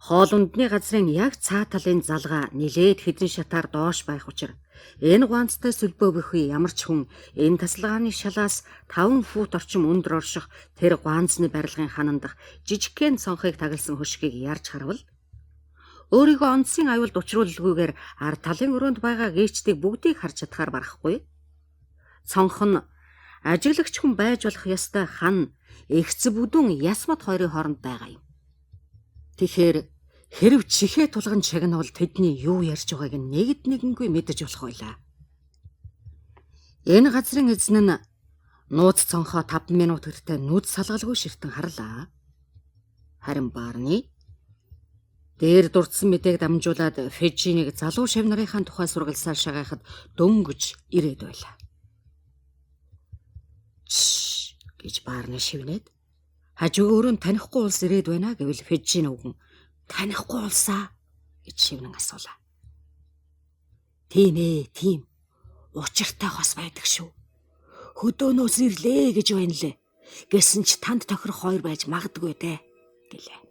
хоол ундны газрын яг цаа талын залгаа нилээд хэдэн шатаар доош байх учир энэ гуанцтай сүлбөө бүхий ямар ч хүн энэ тасалгааны шалаас 5 фут орчим өндөр орших тэр гуанзны барилгын ханан дах жижигхэн цонхыг тагалсан хөшгийг ярьж харвал өөрийгөө онцгийн аюулд учруулалгүйгээр ард талын өрөөнд байгаа гээчдийг бүгдийг харж чадахаар барахгүй. Цонх нь ажиглагч хүн байж болох ёстой хан эгц бүдүүн ясмат хоёрын хооронд байгаа юм. Тэгэхээр хэрв чихээ тулган чагнавал тэдний юу ярьж байгааг нь нэгд нэгэнгүй мэдэж болох байлаа. Энэ газрын эзэн нь нууц цонхоо 5 минут гэртээ нүд салгалгүй ширтэн харлаа. Харин Барни дээр дурдсан мэдээг дамжуулаад Фежинийг залуу шав нарынхаа тухай сургалсаар шагаахад дөнгөж ирээд байлаа. Чш гэж Барни шивнээд хажуу өөрөө нь танихгүй улс ирээд байна гэвэл Фежин өвгөн танихгүй улсаа гэж шивнэн асуулаа. Тийм ээ, тийм. Учиртай хос байдаг шүү. Хөдөөнөөс ирлээ гэж байна лээ. Гэсэн ч танд тохирох хоёр байж магадгүй дээ гэлээ.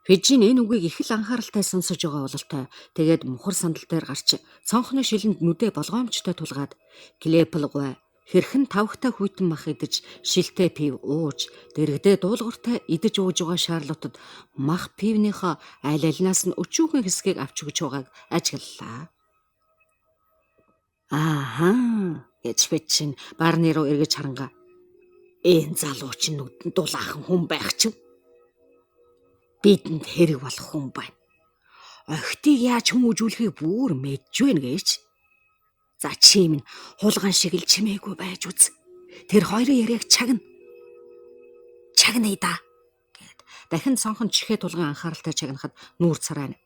Фижин энэ үгийг их л анхааралтай сонсож байгаа бололтой. Тэгээд мухар сандал дээр гарч цонхны шилэнд нүдэ болгоомжтой тулгаад Клепл гуай хэрхэн тавхтай хүйтэн мах идэж шилтэй пив ууж дэрэгдээ дуулууртай идэж ууж байгаа Шарлотод мах пивнийхөө аль альнаас нь өчүүхэн хэсгийг авч өгч байгааг ажиглалаа. Ааха гэж Фижин барны руу эргэж харангаа. Энэ залуу чинь нүдэнд дулаахан хүн байх чив. Бидэнд хэрэг болох хүн байна. Охтыг яаж хүмүүжүүлэхийг бүр мэдж байна гэж. За чи минь хулган шиг л чимээгүй байж үз. Тэр хоёрын яриаг чагна. Чагная да гэд дахин цонхон чихээ тулгын анхааралтай чагнахад нүүр царай.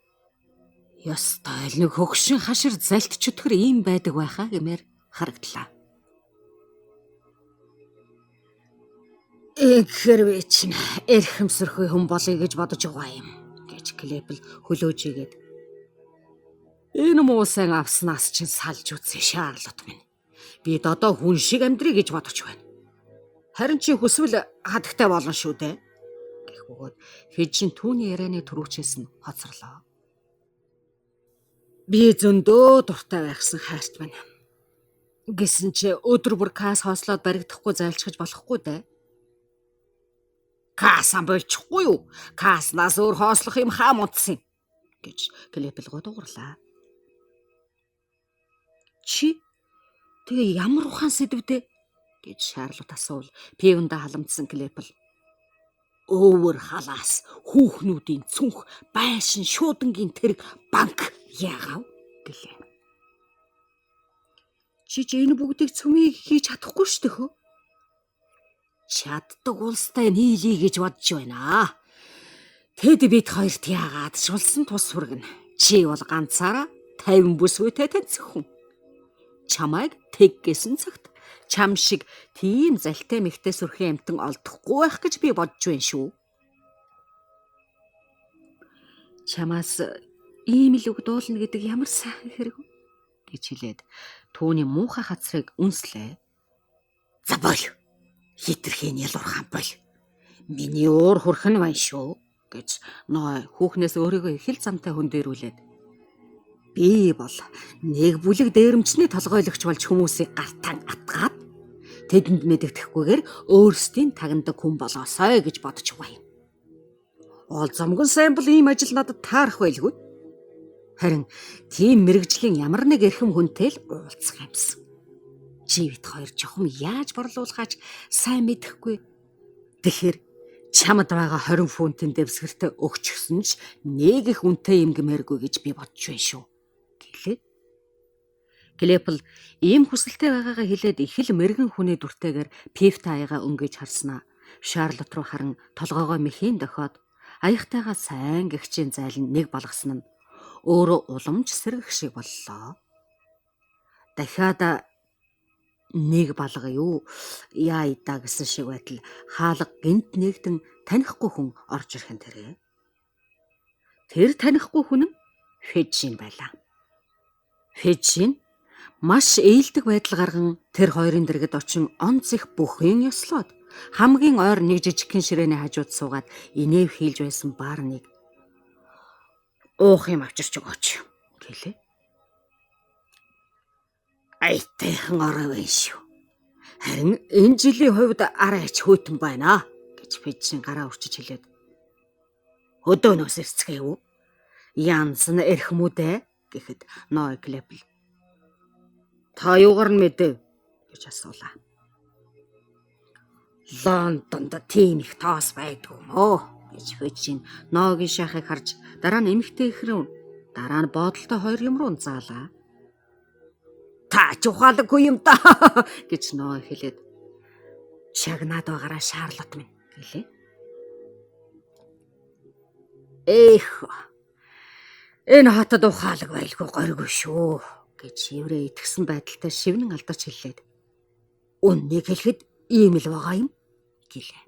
Ёстой л нэг хөгшин хашир залт чөтгөр ийм байдаг байхаа гэмээр харагдлаа. Ингэхэр би чинь эрхэмсэрхүй хүн болъё гэж бодож байгаа юм гэж Клепл хөлөөж игээд. Энэ муу сайн авснаас чинь салж үзье Шарлот минь. Бид одоо хүн шиг амьдрий гэж бодож байна. Харин чи хүсвэл хадагтай болно шүү дээ гэх бөгөөд Фижин түүний ярианы түрүүчээс нь хоцорлоо. Би зөндөө дуртай байхсан хайрт байна. Гэсэн чи өдөр бүр кас хоослоод баригдахгүй зайлчхаж болохгүй дээ. Касаа болчихгүй юу? Каснаас өөр хоослох юм хаа мутсан гэж Клепл дуугарлаа. Чи тэгээ ямар ухаан сэдвдэ гэж Шарлот асуувал пивэндээ халамдсан Клепл. Өвөр халаас хүүхнүүдийн цүнх байшин шуудангийн тэрэг банк яагав гэлээ. Чи ч энэ бүгдийг цөмийг хийж чадахгүй шүү дээ хөө. Чаддаг улстай нийлье гэж бодож байна. Тэд бид хоёрт яагаад шулсан тус хүргэнэ. Чи бол ганцаараа 50 бүсгүйтэй таньцах хүн. Чамайг тэг гэсэн цагт чам шиг тийм залтай мэгтэй сүрхэн амтан олдохгүй байх гэж би бодож байна шүү. Чамаас ийм л үг дуулна гэдэг ямар сайхан хэрэг вэ гэж хэлээд түүний муухай хацрыг үнслээ. За бол. Хитрхийн ялуурхан бол. Миний уур хөрх нь байна шүү гэж Ной хүүхнээс өөрийгөө их л замтай хөндөрүүлээд би бол нэг бүлэг дээрэмчний толгойлогч болж хүмүүсийг гартаан атгаад тэдэнд мэдэгдэхгүйгээр өөрсдийн тагнадаг хүн болоосой гэж бодож байна. Ол зомгон сайн бол ийм ажил надад таарах байлгүй. Харин тийм мэрэгжлийн ямар нэг эрхэм хүнтэй л уулзах юмсан. Чи бит хоёр чухам яаж борлуулахаач сайн мэдэхгүй. Тэгэхээр чамд байгаа 20 фунтын дэвсгэртээ өгчихсөн ч нэг их үнэтэй юм гэмээргүй гэж би бодож байна шүү гэлээ. Клепл ийм хүсэлтэй байгаагаа хэлээд их л мэрэгэн хүний дүртэйгээр пивта аяга өнгөж харснаа. Шарлот руу харан толгоогоо мэхийн дохиод аягтайгаа сайн гэгчийн зайлн нэг болгосон нь өөрөө уламж сэргэх шиг боллоо. Дахиад нэг балга юу яа идаа гэсэн шиг байтал хаалга гинт нэгдэн танихгүй хүн орж ирэх нь тэрэ. Тэр танихгүй хүн нь Фежин байлаа. Фежин маш ээлдэг байдал гарган тэр хоёрын дэргэд очин онц их бүхэн ёслоод Хамгийн ойр нэг жижигхэн ширээний хажууд суугаад инээв хийлж байсан Барныг уух юм авчирч өгөөч гэлээ. Айтайхан орой байна шүү. Харин энэ жилийн хувьд арай ач хөтөн байна гэж Фиджин гараа урчиж хэлээд. Өдөөнөөс ирцгээв үү? Янз нь эрх мүдэ гэхэд Ной Клепл. Та юугаар нь мэдэв гэж асуулаа. Лондонд тийм их тоос байдгүй юм оо гэж Фиджин Ногийн шахыг харж дараа нь эмэгтэй ихрэн дараа нь бодолтой хоёр юм руу заалаа. Та ч ухаалаггүй юм да гэж Ной хэлээд шагнаад байгаараа Шарлот минь гэлээ. Эх, энэ хотод ухаалаг байлгүй горьгүй шүү гэж еврей итгэсэн байдалтай шивнэн алдарч хэллээд. Үннийг хэлэхэд ийм л байгаа юм гэлээ.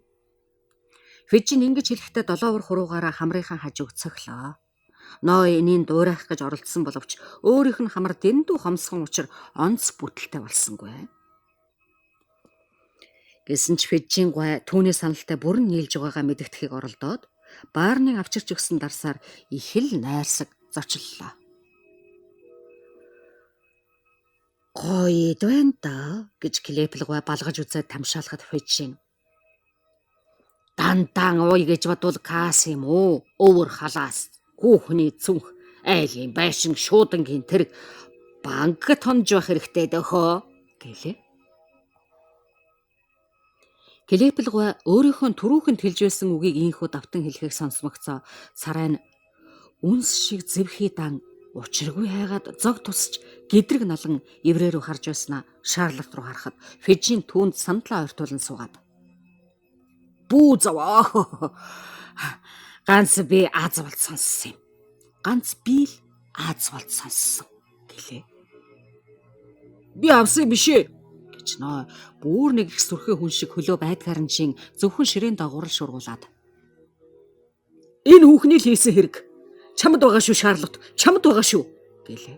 Фижин ингэж хэлэхдээ долоовор хуруугаараа хамрынхаа хажууг цохлоо. Ной энийн дуурайх гэж оролдсон боловч өөрийнх нь хамар дэндүү хомсгон учир онц бүтэлтэй болсонгүй. Гэсэн ч Фижин гуай түүний саналтай бүрэн нийлж байгаагаа мэдгэдэхийг оролдоод Баарныг авчирч өгсөн дарсаар их л найрсаг зочлолоо. Гоё байна да гэж Клепл гуай балгаж үзээд тамшаалахад Фижин. Дандан уй гэж бодвол кас юм уу? Өвөр халаас, хүүхний цүнх, айлын байшин шуудангийн тэрэг банк тонж байх хэрэгтэй дөхөө гэлээ. Клепл гуай өөрийнхөө түрүүхэнд хэлж байсан үгийг ийнхүү давтан хэлэхийг сонсмогцоо царай нь үнс шиг зэвхий дан учиргүй хайгаад зог тусч гэдрэг налан еврей рүү харж байснаа Шарлот руу харахад Фижин түүнд сандлаа ойртуулан суугаад бүү зовоо ганц би аз болд сонссон юм. Ганц би л аз болд сонссон гэлээ. Би авсан биш ээ гэж Ной бүр нэг их сүрхий хүн шиг хөлөө байдгаар нь чин зөвхөн ширээн дагуур л шургуулад. Энэ хүүхний л хийсэн хэрэг. Чамд байгаа шүү Шарлот, чамд байгаа шүү гэлээ.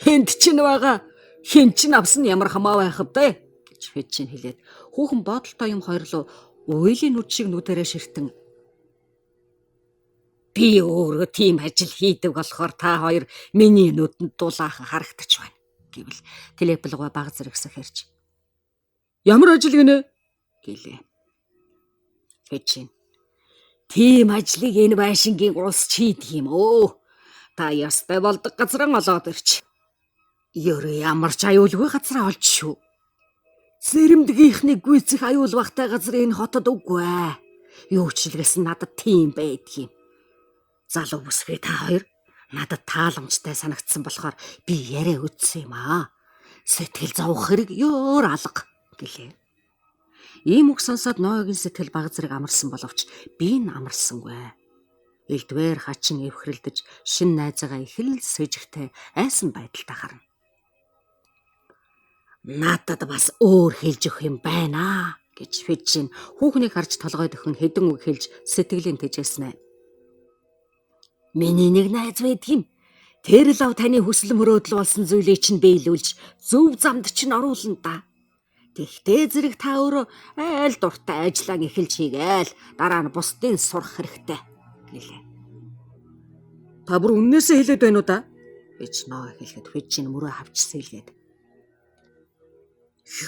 Хэнт чинь байгаа. Хэн чинь авсан ямар хамаа байх вэ гэж Фиджин хэлээд хүүхэн бодолтой юм хоёрлоо уйлын нүд шиг нүдэрээ ширтэн би өөрөө тийм ажил хийдэг болохоор та хоёр миний нүдэнд дулаахан харагдаж байна гэвэл Клепл гуай баг зэрэгсэх хэрч. Ямар ажил гинэ гэлээ. Фиджин. Тийм ажлыг энэ байшингийн улс хийдэг юм өө. Та ястай болдог газран олоод ирч. Ерөө ямар ч аюулгүй газраа олж шүү. Сэрэмдгийнхний гүйцэх аюул багтай газар энэ хотод үгүй. Юу ч хэлгээсэн надад тийм байдаг юм. Залуу бүсгүй та хоёр надад тааламжтай санагдсан болохоор би яриа өдсөн юм аа. Сэтгэл зовох хэрэг ёор алга гэлээ. Ийм үг сонсоод Ноёгийн сэтгэл баг зэрэг амарсан боловч би нь амарсангүй. Элдвэр хачин эвхрэлдэж шин найзаагаа их л сэжигтэй айсан байдалтай харна. Надад бас өөр хэлж өгөх юм байна гэж Фижин хүүхнийг харж толгой дөхөн хэдэн үг хэлж сэтгэлийн тэжээснэ. Миний нэг найз байдаг юм. Тэр лав таны хүсэл мөрөөдөл болсон зүйлийг чинь биелүүлж зөв замд чинь оруулна да. Тэгтээ зэрэг та өөрөө айл дуртай ажиллаа эхэлж хийгээл дараа нь бусдын сурах хэрэгтэй гэлээ. Та бүр үннээсээ хэлээд байна уу да? гэж Ной хэлэхэд Фижин мөрөө хавч сэлгээд.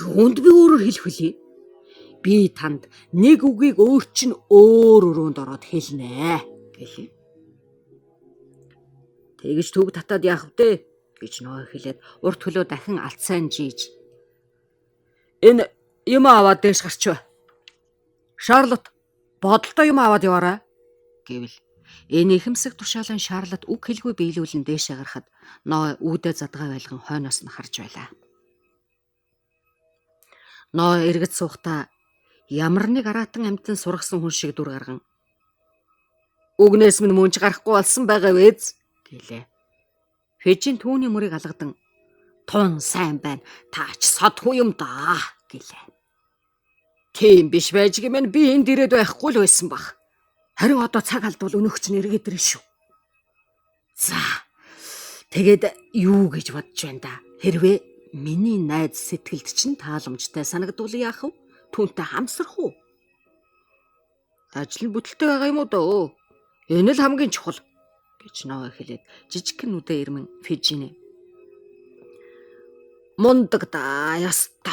Юунд би өөрөөр хэлэх вүлээ? Би танд нэг үгийг өөр чинь өөр өрөөнд ороод хэлнэ гэлээ. Тэгж төг татаад яах вэ гэж Ной хэлээд урт хөлөө дахин алцайн жийж. Энэ юм аваад дээш гарчваа. Шарлот бодолтой юм аваад яваарай гэвэл энэ ихэмсэг тушаалan Шарлот үг хэлгүй биелүүлэн дээшээ гарахад Ной үүдээ задгай байлган хойноос нь харж байлаа. Ной эргэж суухдаа ямар нэг араатан амьтан сургасан хүн шиг дүр гарган үгнээс минь мөнж гарахгүй болсон байгаа вэз гэлээ. Фижин түүний мөрийг алгадан тун сайн байна. Таач содгүй юм да гэлээ. Тийм биш байж гэмэн би энд ирээд байхгүй л байсан бах. Харин одоо цаг алдвал өнөөх чинь эргээд ирнэ шүү. За. Тэгээд юу гэж бодож байна да? Хэрвээ миний найз сэтгэлд чинь тааламжтай санагдвал яах вэ? Түүнтэй хамсрах уу? Ажил нь бүтэлтэй байгаа юм уу дөө? Энэ л хамгийн чухал гэж Ноа хэлээд жижигхэн нүдэ ирмэн Фижинэ. Мундаг да яста.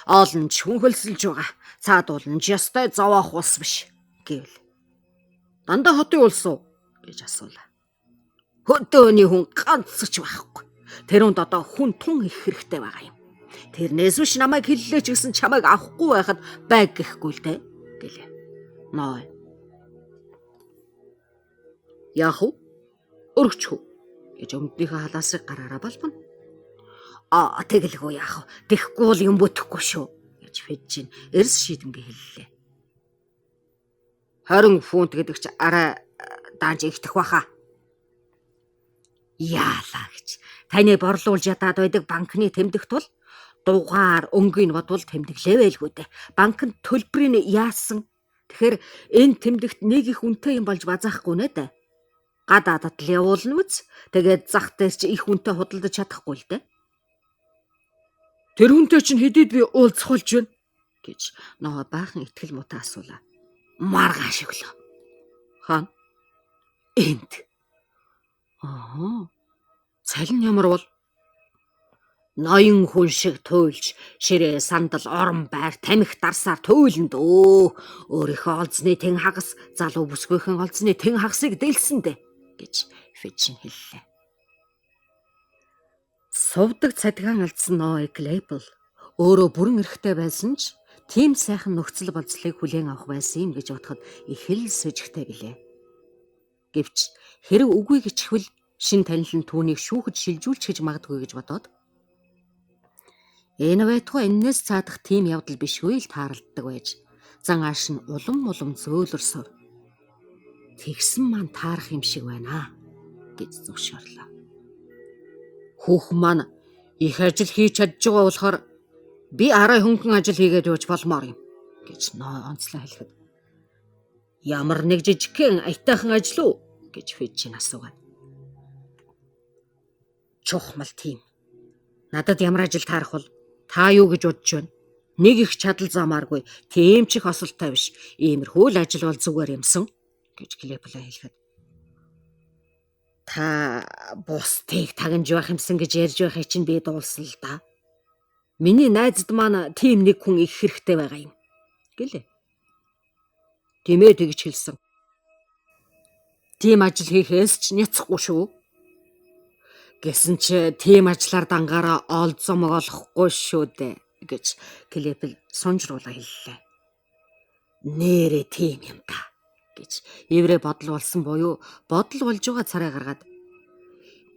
Олон ч хүн хөлсөлж байгаа. Цаадуулна ч ястай зовоох улс биш гэвэл. Дандаа хотын улс уу гэж асуулаа. Хөдөөний хүн ганц ч байхгүй. Тэр хүнд одоо хүн тун их хэрэгтэй байгаа юм. Тэрнээс биш намайг хэллээ ч гэсэн чамайг авахгүй байхад байг гэхгүй л дээ гэлээ. Ной. Яах вэ? Өргөч үү гэж өмднийхөө халаасыг гараараа балбана. Аа тэгэлгүй яах вэ? Тэхгүй бол юм бүтэхгүй шүү гэж Феджин эрс шийдэмгээ хэллээ. 20 фунт гэдэг чи арай даанч ихтэх баха. Яалаа гэж. Таны борлуулж ядаад байдаг банкны тэмдэгт бол дугаар өнгийг бодвол тэмдэглээ байлгүй дээ. Банкнд төлбөрийг яасан. Тэгэхээр энэ тэмдэгт нэг их үнэтэй юм болж базаахгүй нэ дээ. Гадаадад л явуулна үз. Тэгээд зах дээр чи их үнэтэй худалдаж чадахгүй л дээ. Тэр хүнтэй чинь хэдийд би уулзах болж байна гэж Ноо баахан итгэл муутай асуулаа. Маргааш өглөө. Хаана? Энд. Аа. Цалин ямар бол? Ноён хүн шиг туйлж, ширээ сандал орон байр тамхи дарсаар туйлна дөө. Өөрийнхөө олзны тэн хагас, залуу бүсгүйхэн олзны тэн хагасыг дэлсэн дээ гэж Фижин хэллээ. Сувдаг цадгаан алдсан Ной Клейпл өөрөө бүрэн эрхтэй байсан ч тийм сайхан нөхцөл болцлыг хүлээн авах байсан юм гэж бодоход их л сэжигтэй билээ. Гэвч хэрэг үгүй гэчихвэл шин танил нь түүнийг шүүхэд шилжүүлчих гэж магадгүй гэж бодоод энэ байтугай эннээс цаадах тийм явдал бишгүй л тааралддаг байж зан ааш нь улам улам зөөлрсөөр тэгсэн маань таарах юм шиг байна гэж зөвшөөрлөө. Хүүхэн маань их ажил хийж чадж байгаа болохоор би арай хөнгөн ажил хийгээд явж болмоор юм гэж Ной онцлон хэлэхэд ямар нэг жижигхэн аятайхан ажил уу гэж Фижин асуугаад. Чухмал тийм. Надад ямар ажил таарах бол та юу гэж бодож байна? Нэг их чадал замааргүй, тийм ч их осолтой биш. Иймэрхүү л ажил бол зүгээр юмсан гэж Клеплаа хэлэхэд. Та бусдыг тагнаж байх юмсан гэж ярьж байхыг чинь би дуулсан л да. Миний найзад маань тийм нэг хүн их хэрэгтэй байгаа юм гэлээ. Тимээ тэгж хэлсэн. Тийм ажил хийхээс ч няцахгүй шүү. Гэсэн чи тийм ажлаар дангаараа ол зомог олохгүй шүү дээ гэж Клепл сунжруулаа хэллээ. Нээрээ тийм юм та гэж еврей бодол болсон буюу бодол болж байгаа царай гаргаад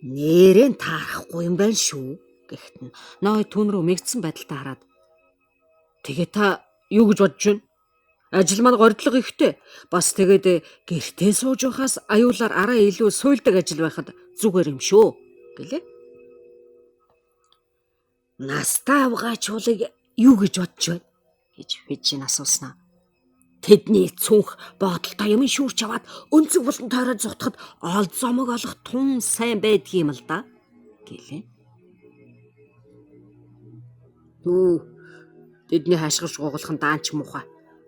нээрээ таарахгүй юм байна шүү гэхэд нь Ной түүн рүү мэгдсэн байдалтай хараад тэгээ та юу гэж бодож байна? Ажил маань горилго ихтэй. Бас тэгээд гэртээ сууж байхаас аюулаар арай илүү суйлдаг ажил байхад зүгээр юм шүү гэлээ. Настай авгаачуулыг юу гэж бодож байна гэж Фижин асууснаа. Тэдний цүнх бодолтой юм шүүрч аваад өнцөг булан тойроод зутхад ол зомог олох тун сайн байдгийм л да гэлээ. Нүү тэдний хашгирч гуглах нь даанч муухай.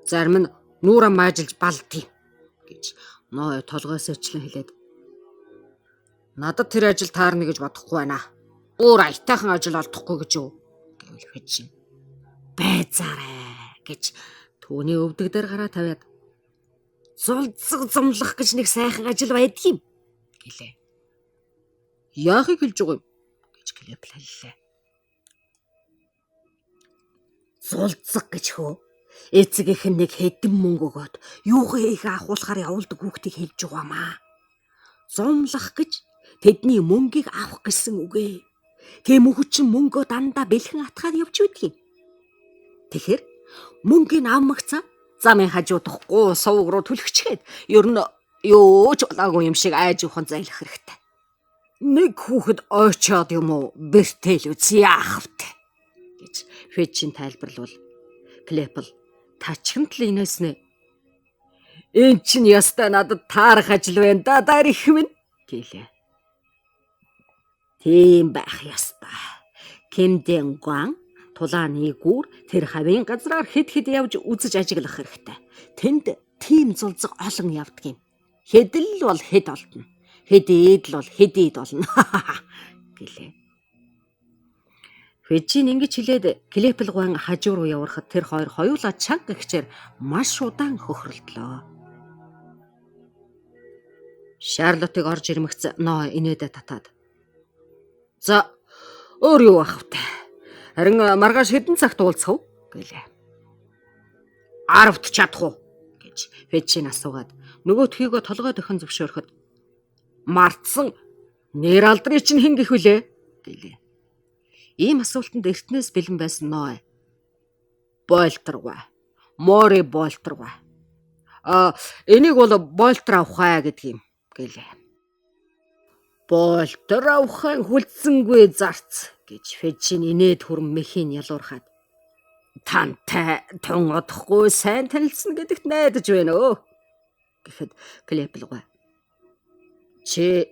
Зарим нь нүүрээ маажilж балдъя гэж Ной толгоос очлон хэлээд надад тэр ажил таарна гэж бодохгүй байна. Өөр аятайхан ажил олдохгүй гэж юу гэвэл Фижин байзаарай гэж түүний өвдөг дээр гараа тавиад зулцэг зумлах гэж нэг сайхан ажил байдгийм гэлээ. Яахыг хэлж байгаа юм гэж Клепл хэллээ. Зулцэг гэж хөө. Эцэг их нэг хэдэн мөнгө өгөөд юугаа их авахулахаар явуулдаг хүүхдийг хэлж байгаамаа. Зумлах гэж тэдний мөнгийг авах гэсэн үгээ. Тийм хүүхэд чинь мөнгөө дандаа бэлхэн атгаад явж байдаг юм. Тэгэхээр мөнгийг авмагцаа замын хажуудахгүй сувг руу түлхчгээд ер нь юу ч болоогүй юм шиг айж ухан зайлах хэрэгтэй. Нэг хүүхэд ойчоод юм уу бэртэл үз яах вэ гэж Фечин тайлбарлавал Клепл тачхамтл инээснэ. Эн чинь ястай надад таарах ажил байна да дараа их минь гэлээ. Тийм байх ястай. Кимдэн гуан Тулааны гүр тэр хавийн газраар хэд хэд явж үзэж ажиглах хэрэгтэй. Тэнд тийм зулзаг олон явдаг юм. Хэд л бол хэд олдно. Хэд ид л бол хэд ид болно гэлээ. Фежин ингэж хэлээд Клепл гуайн хажуу руу яврахад тэр хоёр хоёулаа чанга гихчээр маш удаан хөхрөлдлөө. Шарлотыг орж ирмэгц Ной инээдэ татаад. За өөр юу ах вэ? Харин маргааш хэдэн цагт уулзах вэ? Гэлээ. 10-т чадах уу? Гэж Фежин асуугаад нөгөөдхийгөө толгой дохин зөвшөөрөхөд мартсан нэр алдрыг чинь хэн гэх вүлээ? Гэлээ. Ийм асуултанд эртнээс бэлэн байсан Ной. Бойлторгой. Мори Бойлторгой. А энийг бол Бойлтор авахай гэдэг юм гэлээ. Бойлтор авахын хүлцэнгүй зарц гэж Фежин инээд хүрм мэхийн ялуурхаад. Тантай тун удахгүй сайн танилцсан гэдэгт найдаж байна өө гэхэд Клеплгой. Чи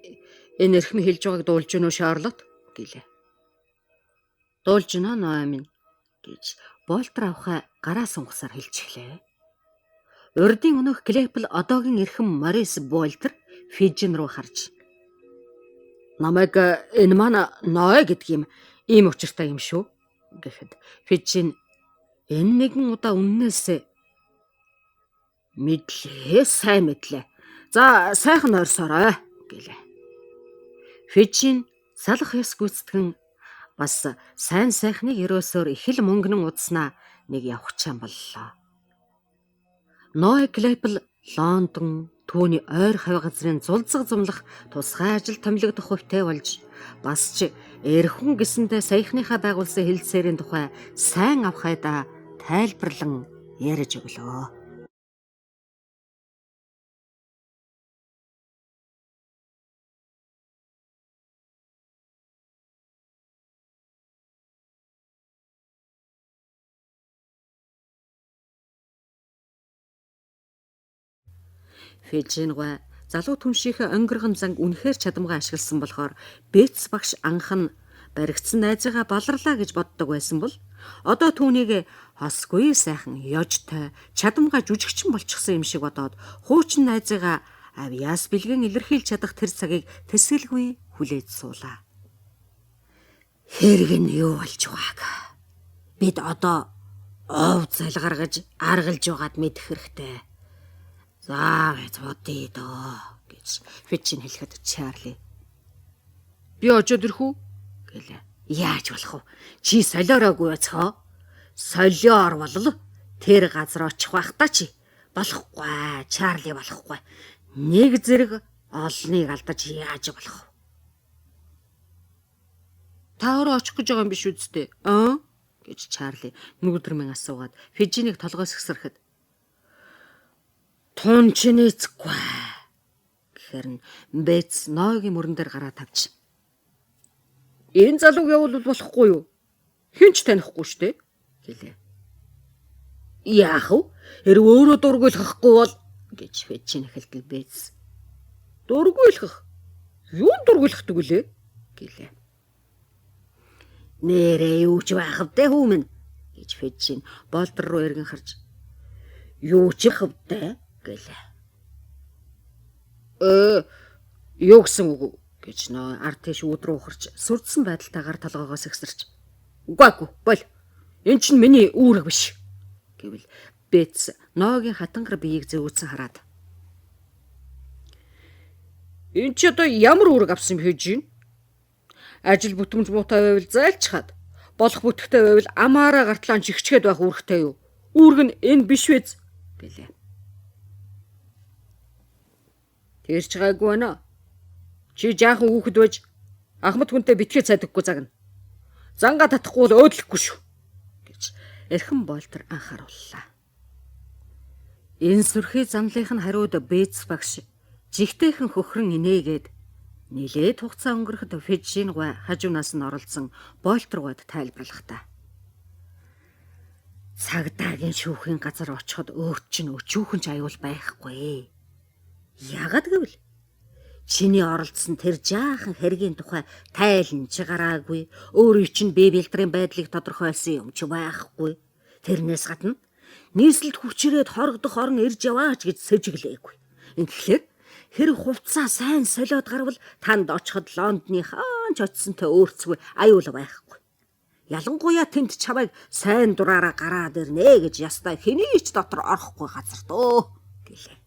энэ эрхэм хэлж байгааг дуулж гэнэ үү Шарлот гэлээ. Дуулж гэнэ Ной минь гэж Болтер авхай гараа сунгасаар хэлчихлээ. Урдын өнөөх Клепл одоогийн эрхэм Морис Болтер Фижин руу харж намайг энэ маань Ной гэдэг юм ийм учиртай юм шүү гэхэд Фижин энэ нэгэн удаа үннээс мэдлээ сайн мэдлээ. За сайхан ойрсоорой гэлээ. Фижин салах ёс гүйцэтгэн бас сайн сайхныг ерөөсөөр их л мөнгөнөн удснаа нэг явахчаан боллоо. Ной Клепл Лондон түүний ойр хавь газрын зулцаг зумлах тусгай ажил томилогдох хувьтай болж бас ч эрхэн гэсэндээ саяхныхаа байгуулсан хэлцээрийн тухай сайн авхайдаа тайлбарлан ярьж өглөө. Фежин гуай залуу түншийнхээ онгиргон занг үнэхээр чадамгаа ашигласан болохоор Бэц багш анх нь баригдсан найзыгаа баларлаа гэж боддог байсан бол одоо түүнийг хосгүй сайхан ёжтой чадамгаа жүжигчин болчихсон юм шиг бодоод хуучин найзыгаа авьяас бэлгэн илэрхийлж чадах тэр цагийг тэсгэлгүй хүлээж суулаа. Хэрэг нь юу болж байгааг бид одоо ов зал гаргаж аргалж байгаад мэдэх хэрэгтэй. За бодъё доо гэж Фичин хэлэхэд Чарли. Би очоод ирэх үү гэлээ. Яаж болох вэ? Чи солиороогүй бацхоо. Солиор болол тэр газар очих байх та чи. Болохгүй Чарли болохгүй. Нэг зэрэг олныг алдаж яаж болох вэ? Та өөрөө очих гэж байгаа юм биш үсттэй. Аа гэж Чарли нүгдэрмэн асуугаад Фижинийг толгойс хэсрэхэд тун чинээцгүй гэхээр нь Бэц Ногийн мөрөн дээр гараа тавьж. Энэ залууг явуулвал болохгүй юу? Хэн ч танихгүй штэ гэлээ. Яах вэ? Хэрв өөрөө дургуйлахгүй бол гэж Фижин эхэлтэл Бэц. Дургуйлах? Юун дургуйлахдаг вүлээ гэлээ. Нэрээ юу ч байх вэ хүмүүн гэж Фижин болдор руу эргэн харж. Юу ч хвдэ гэлээ. Юу гэсэн үг гэж нөө ард тийш үүд рүү ухарч сүрдсэн байдалтайгаар толгоогоос ихсэрч. Үгүй үгүй бол эн чинь миний үүрэг биш гэвэл Бэц Ногийн хатангар биеийг зөөцөн хараад. Эн чи одоо ямар үүрэг авсан юм хийж гин? Ажил бүтэмж муутай байвал зайлчхаад болох бүтэхтэй байвал амаараа гартлаан жигчгээд байх үүрэгтэй юу? Үүрэг нь энэ биш вэз гэлээ. Тэр ч гайгүй байна. Чи жаахан хүүхэд байж ахмад хүнтэй битгий цайдаггүй загна. Зангаа татахгүй бол өөдлөхгүй шүү гэж эрхэм Болтер анхаарууллаа. Энэ сүрхий замлынх нь хариуд Бэц багш жигтэйхэн хөхрөн инээгээд нилээд хугацаа өнгөрөхөд Фижин гуай хажуунаас нь оролцсон Болтер гуайд тайлбарлахдаа. Цагдаагийн шүүхийн газар очиход өөр чинь өчүүхэн ч аюул байхгүй. Яагаад гэвэл Чиний оролцсон тэр жаахан хэргийн тухай тайлан ч гараагүй. Өөрийн чинь бие бэлтрийн байдлыг тодорхойлсон юм чи байхгүй. Тэрнээс гадна нийслэлд хүчрээд хорогдох орон ирж яваач гэж сэжиглээгүй. Ингэхлээр хэрэг хувцаа сайн солиод гарвал танд очиход Лондоны хаан ч очсонтой өөрцгүй аюул байхгүй. Ялангуяа тэнд чамайг сайн дураараа гараад ирнэ гэж ястай хэний ч дотор орохгүй газар дөө гэлээ.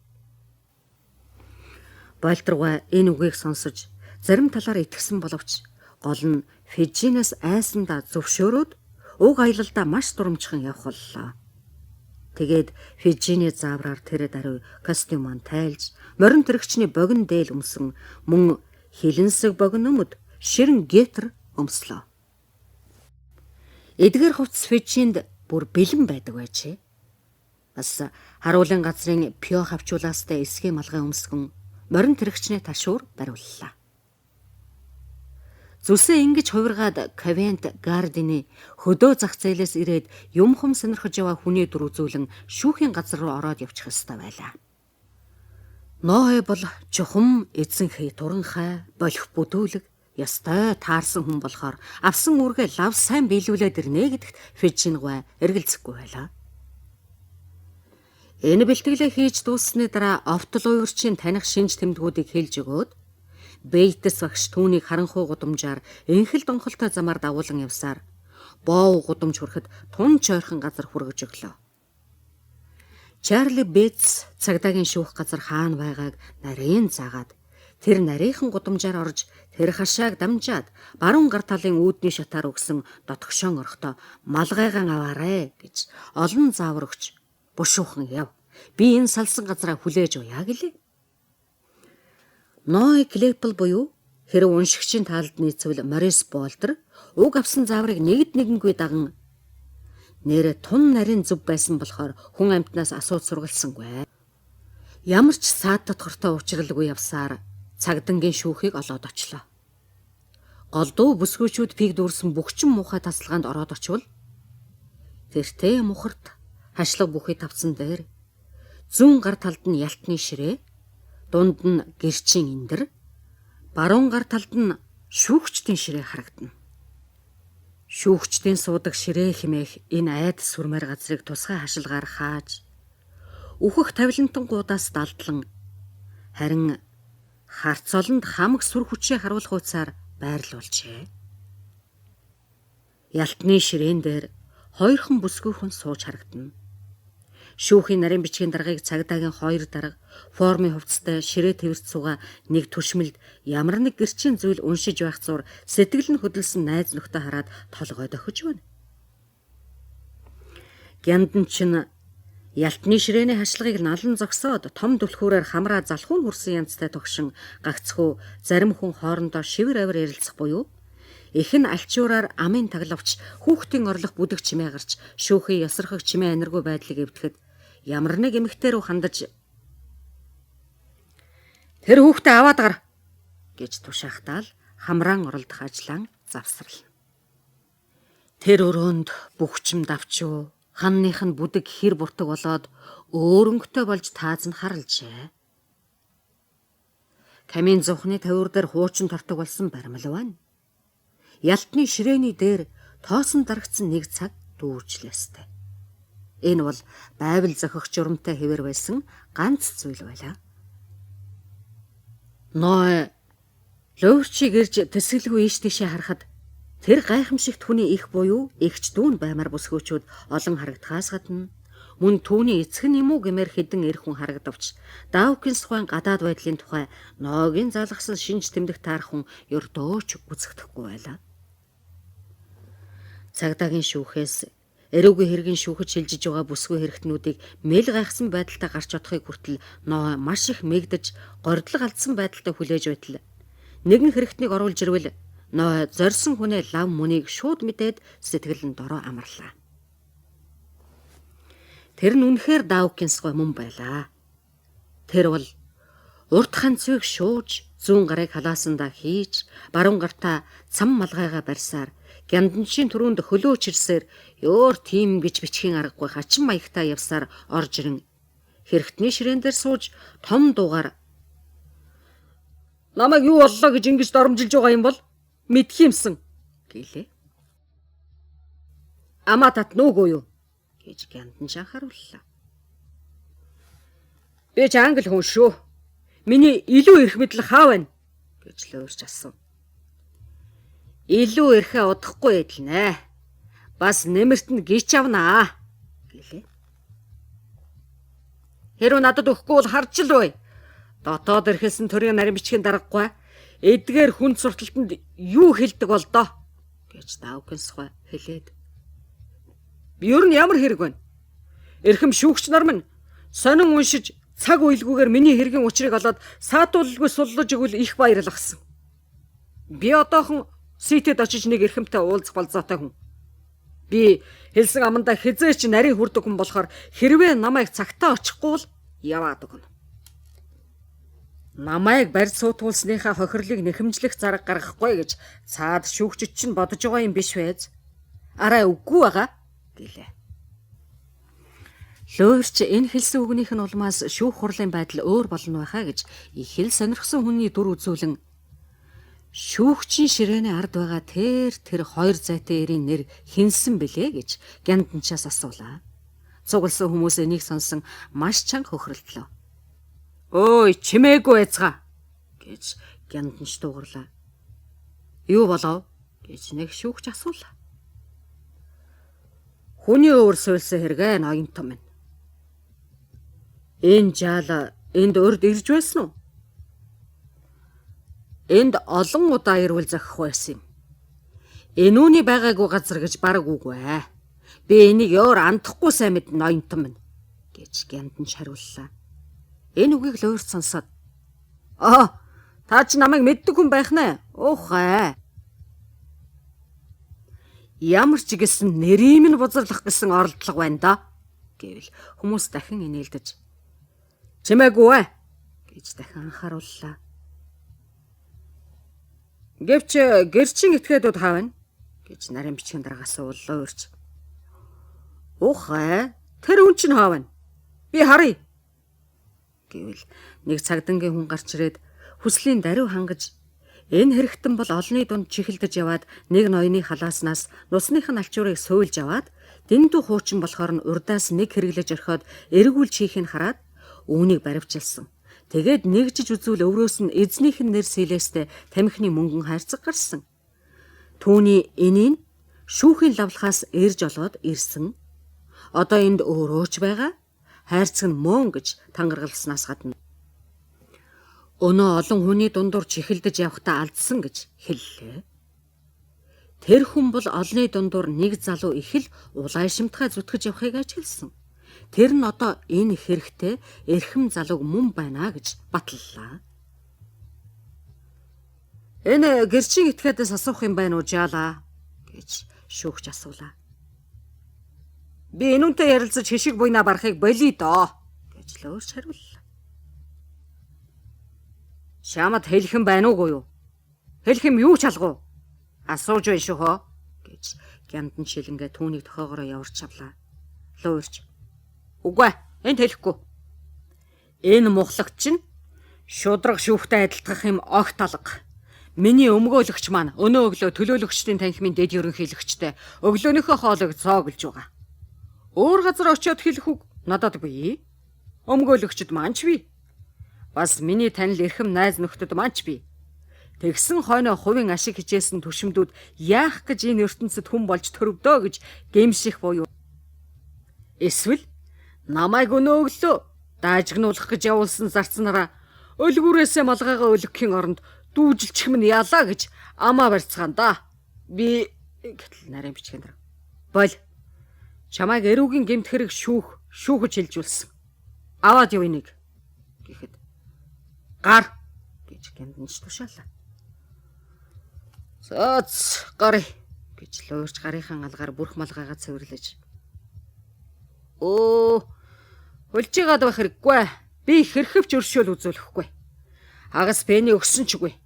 Болдрогоо энэ үгийг сонсож зарим талаар итгэсэн боловч гол нь Фижинээс айсандаа зөвшөөрөөд уг аялалдаа маш дурамжхан явах боллоо. Тэгээд Фижиний заавраар тэр даруй костюм маань тайлж, морин тэрэгчний богино дээл өмсөн мөн хилэнсэг богино өмд ширэн гетер өмслөө. Эдгээр хувцас Фижинд бүр бэлэн байдаг байжээ. Бас харуулын газрын пио хавчуулаастай эсхий малгай өмсгөн морин тэрэгчний ташуур бариуллаа. Зүсээ ингэж хувиргаад Ковент Гардены хөдөө зах зээлээс ирээд юм хум сонирхож яваа хүний дүр үзүүлэн шүүхийн газар руу ороод явчих ёстой байлаа. Ноэ бол чухам эзэн хий туранхай болох бүдүүлэг ёстой таарсан хүн болохоор авсан үүргээ лав сайн биелүүлээд ирнэ гэдэгт Фижин гуай эргэлзэхгүй байлаа. Энэ бэлтгэлээ хийж дууссаны дараа Овтол уйварчийн таних шинж тэмдгүүдийг хэлж өгөөд Бейтес багш түүнийг харанхуй гудамжаар энхэл донхолтой замаар дагуулan явсаар Боов гудамж хүрэхэд тун чойрхон газар хүргэж өглөө. Чарли Бэтс цагдаагийн шүүх газар хаана байгааг нарийн заагаад тэр нарийнхан гудамжаар орж тэр хашааг дамжаад баруун гар талын үүдний шатаар өгсөн дотгошоон орохдоо малгайгаан аваарэ гэж олон заавар өгч бушуухан яв. Би энэ салсан газараа хүлээж уяа гэлээ. Ной Клепл буюу хэрэг уншигчийн таалд нийцвэл Морис Болдер уг авсан зааврыг нэгд нэгэнгүй даган нэрэ тун нарийн зөв байсан болохоор хүн амьтнаас асууж сургалсангүй. Ямар ч саад татгартай учралгүй явсаар цагдангийн шүүхийг олоод очлоо. Голдуу бүсгүйчүүд пиг дүүрсэн бүхчин муухай тасалгаанд ороод очивол тэртээ мухарт хашлаг бүхий тавцан дээр зүүн гар талд нь ялтны ширээ, дунд нь гэрчийн эндэр, баруун гар талд нь шүүгчдийн ширээ харагдана. Шүүгчдийн суудаг ширээ хэмээх энэ айд сүрмээр газрыг тусгай хашилгаар хааж үхэх тавилантангуудаас далдлан харин харц олонд хамаг сүр хүчээ харуулах хуйцаар байрлуулжээ. Ялтны ширээн дээр хоёрхан бүсгүйхэн сууж харагдана. Шүүхийн нарийн бичгийн даргаыг цагдаагийн хоёр дарга формын хувцастай ширээ тэрвэрт суугаа нэг түшмэлд ямар нэг гэрчийн зүйл уншиж байх зур сэтгэл нь хөдөлсөн найз нөхдөө хараад толгой дохиж байна. Гяндан чинь ялтны ширээний хашлагыг налан зогсоод том түлхүүрээр хамраа залхуун хүрсэн янзтай тогшин гагцхүү зарим хүн хоорондоо шивэр авир ярилцах буюу их нь альчуураар амын таглавч хүүхдийн орлох бүдэг чимээ гарч шүүхийн ёсорхог чимээ аниргүй байдлыг эвдэхэд ямар нэг эмэгтэй рүү хандаж тэр хүүхдээ аваад гар гэж тушаахтаа л хамраан оролдох ажлаан завсрал. Тэр өрөөнд бүхчим давчуу ханных нь бүдэг хэр буртаг болоод өөр өнгөтэй болж тааз нь харалжээ. Камин зунхны тавиур дээр хуучин тортог болсон баримл байна. Ялтны ширээний дээр тоосон дарагдсан нэг цаг дүүрчлээстэй. Энэ бол Байбл зохих журамтай хэвээр байсан ганц зүйл байлаа. Ной лөөрчийг ирж тэсгэлгүй ийш тийшээ харахад тэр гайхамшигт хүний их буюу эгч дүүн баймар бүсгүүчүүд олон харагдахаас гадна мөн түүний эцэг нь юм уу гэмээр хэдэн эр хүн харагдавч Даукинс тухайн гадаад байдлын тухай Ногийн залгасан шинж тэмдэг таарах хүн ердөөч үзэгдэхгүй байлаа. Цагдаагийн шүүхээс эрүүгийн хэргийн шүүхэд шилжиж байгаа бүсгүй хэрэгтнүүдийг мэл гайхсан байдалтай гарч одохыг хүртэл Ной маш их мэгдэж гордлого алдсан байдалтай хүлээж байтал нэгэн хэрэгтнийг оруулж ирвэл Ной зорьсон хүнээ лав мөнийг шууд мэдээд сэтгэл нь дорой амарлаа. Тэр нь үнэхээр Даукинс гой мөн байлаа. Тэр бол урт ханцвыг шууж зүүн гарыг халаасандаа хийж баруун гартаа цам малгайгаа барьсаар гянданчийн түрүүнд хөлөө чирсээр ёор тийм гэж бичхийн аргагүй хачин маягтай явсаар орж ирэн хэрэгтний ширээн дээр сууж том дуугаар Намайг юу боллоо гэж ингэж доромжилж байгаа юм бол мэдх юмсан гэлээ. Амаа татна уугүй юу гэж Гяндан харууллаа. Би ч англи хүн шүү. Миний илүү эрх мэдэл хаа байна гэж луурч асуув. Илүү эрхээ удахгүй эдлэнэ. Бас нэмэрт нь гिच авнаа гэлээ. Хэрв надад өгөхгүй бол харж л бай. Дотоод эрхэлсэн төрийн нарийн бичгийн даргагүй эдгээр хүн сурталтанд юу хэлдэг бол доо гэж Давкинсхой хэлээд. Ер нь ямар хэрэг байна? Эрхэм шүүгч нар минь сонин уншиж цаг уйлгүйгээр миний хэргийн учрыг олоод саатуулалгүй суллаж өгвөл их баярлахсан. Би одоохон Ситэд очиж нэг эрхэмтэй уулзах болзоотой хүн. Би хэлсэн амандаа хизээч нарийн хүрдэг хүн болохоор хэрвээ намайг цагтаа очихгүй бол яваад өгнө. Намайг барь суутгуулсныхаа хохирлыг нэхэмжлэх зарга гаргахгүй гэж цаад шүүгчид чинь бодож байгаа юм биш вэ? Арай үгүй байгаа гэлээ. Лөөрч энэ хэлсэн үгнийх нь улмаас шүүх хурлын байдал өөр болно байхаа гэж их л сонирхсон хүний дүр үзүүлэн шүүгчийн ширээний ард байгаа тэр хоёр зайтай эрийн нэр хинсэн бэлээ гэж Гянданчаас асуулаа. Цугласан хүмүүс энийг сонсон маш чанга хөхрөлтлөө. Өөй, чимээгүй байцгаа гэж Гянданч дуугарлаа. Юу болов гэж нэг шүүгч асуулаа. Хүний өвөр суйлсан хэрэгээ ноёнтон минь. Энэ жаал энд урд ирж байсан уу? Энд олон удаа ирвэл зохих байсан юм. Энүүний байгаагүй газар гэж бараг үгүй ээ. Би энийг өөр андахгүй сайн мэд ноёнтон минь гэж Гянданч хариуллаа. Энэ үгийг луурч сонсоод аа та чи намайг мэддэг хүн байх нэ. Уухай. Ямар ч гэсэн нэрийг минь бузарлах гэсэн оролдлого байна да гэвэл хүмүүс дахин инээлдэж чимээгүй ээ гэж дахин анхаарууллаа. Гэвч гэрчин этгээдүүд хаа байна гэж нарын бичгийн дарга асуулаа урьж. Ухай тэр хүн чинь хаа байна? Би харъя гэвэл нэг цагдангийн хүн гарч ирээд хүслийн даруй хангаж энэ хэрэгтэн бол олонний дунд чихэлдэж яваад нэг ноёны халааснаас нусных нь алчуурыг суйлж аваад дэндүү хуучин болохоор нь урдаас нэг хэрэглэж орхиод эргүүлж хийхийг хараад үүнийг баривчилсан. Тэгээд нэгжиж үзвэл өврөөс нь эзнийх нь нэр сэлээстэй тамхины мөнгөн хайрцаг гарсан. Түүний энийг шүүхийн лавлахаас эрж олоод ирсэн. Одоо энд өөрөө ч байгаа хайрцаг нь мөн гэж тангаргалснаас гадна өнөө олон хүний дундуур чихэлдэж явхдаа алдсан гэж хэллээ. Тэр хүн бол олонний дундуур нэг залуу их л улаашимтгай зүтгэж явахыг ажигласан. Тэр нь одоо энэ хэрэгтэй эрхэм залууг мөн байна гэж баталлаа. Энэ гэрчин этгээдээс асуух юм байна уу жаалаа гэж шүүгч асуулаа. Би энүүнтэй ярилцаж хишиг буйнаа барахыг болиё доо гэж лөөрч хариуллаа. Чамд хэлэх юм байна уугүй юу? Хэлэх юм юу ч алгуу. Асууж байна шүү хөө гэж Гяндан шилэнгээ түүнийг тохоогоороо яварч авлаа. Лөөрч. Үгүй энд хэлэхгүй. Энэ мухлагч чинь шудраг шүүхтэй адилтгах юм огт алга. Миний өмгөөлөгч маань өнөө өглөө төлөөлөгчдийн танхимын дэд ерөнхийлөгчтэй өглөөнийхөө хоолыг цооглож байгаа. Өөр газар очиод хэлэх үг надад бий. Өмгөөлөгчд маань ч бий. Бас миний танил эрхэм найз нөхдөд маань ч бий. Тэгсэн хойноо хувийн ашиг хичээсэн түшимдүүд яах гэж энэ ертөнцид хүн болж төрөвдөө гэж гэмших буюу эсвэл намайг өнөө өглөө даажигнуулах гэж явуулсан зарцнараа өлгүүрээсээ малгайгаа өлгөхийн оронд дүүжилчих минь ялаа гэж амаа барьцгаан да. Би гэтэл нарийн бичгэн дараа. Бол чамайг эрүүгийн гэмт хэрэг шүүхэж хэлжүүлсэн. Аваад яв энийг гэхэд гар гэж гэмтэнч тушаалаа. Цооц гарыг гэж луурч гарынхаа алгаар бүрх малгайгаа цэвэрлэж. Өө хөлж байгаад байх хэрэггүй. Би хэрхэвч өршөөл үзүүлэхгүй. Хагас пэний өгсөн ч үгүй.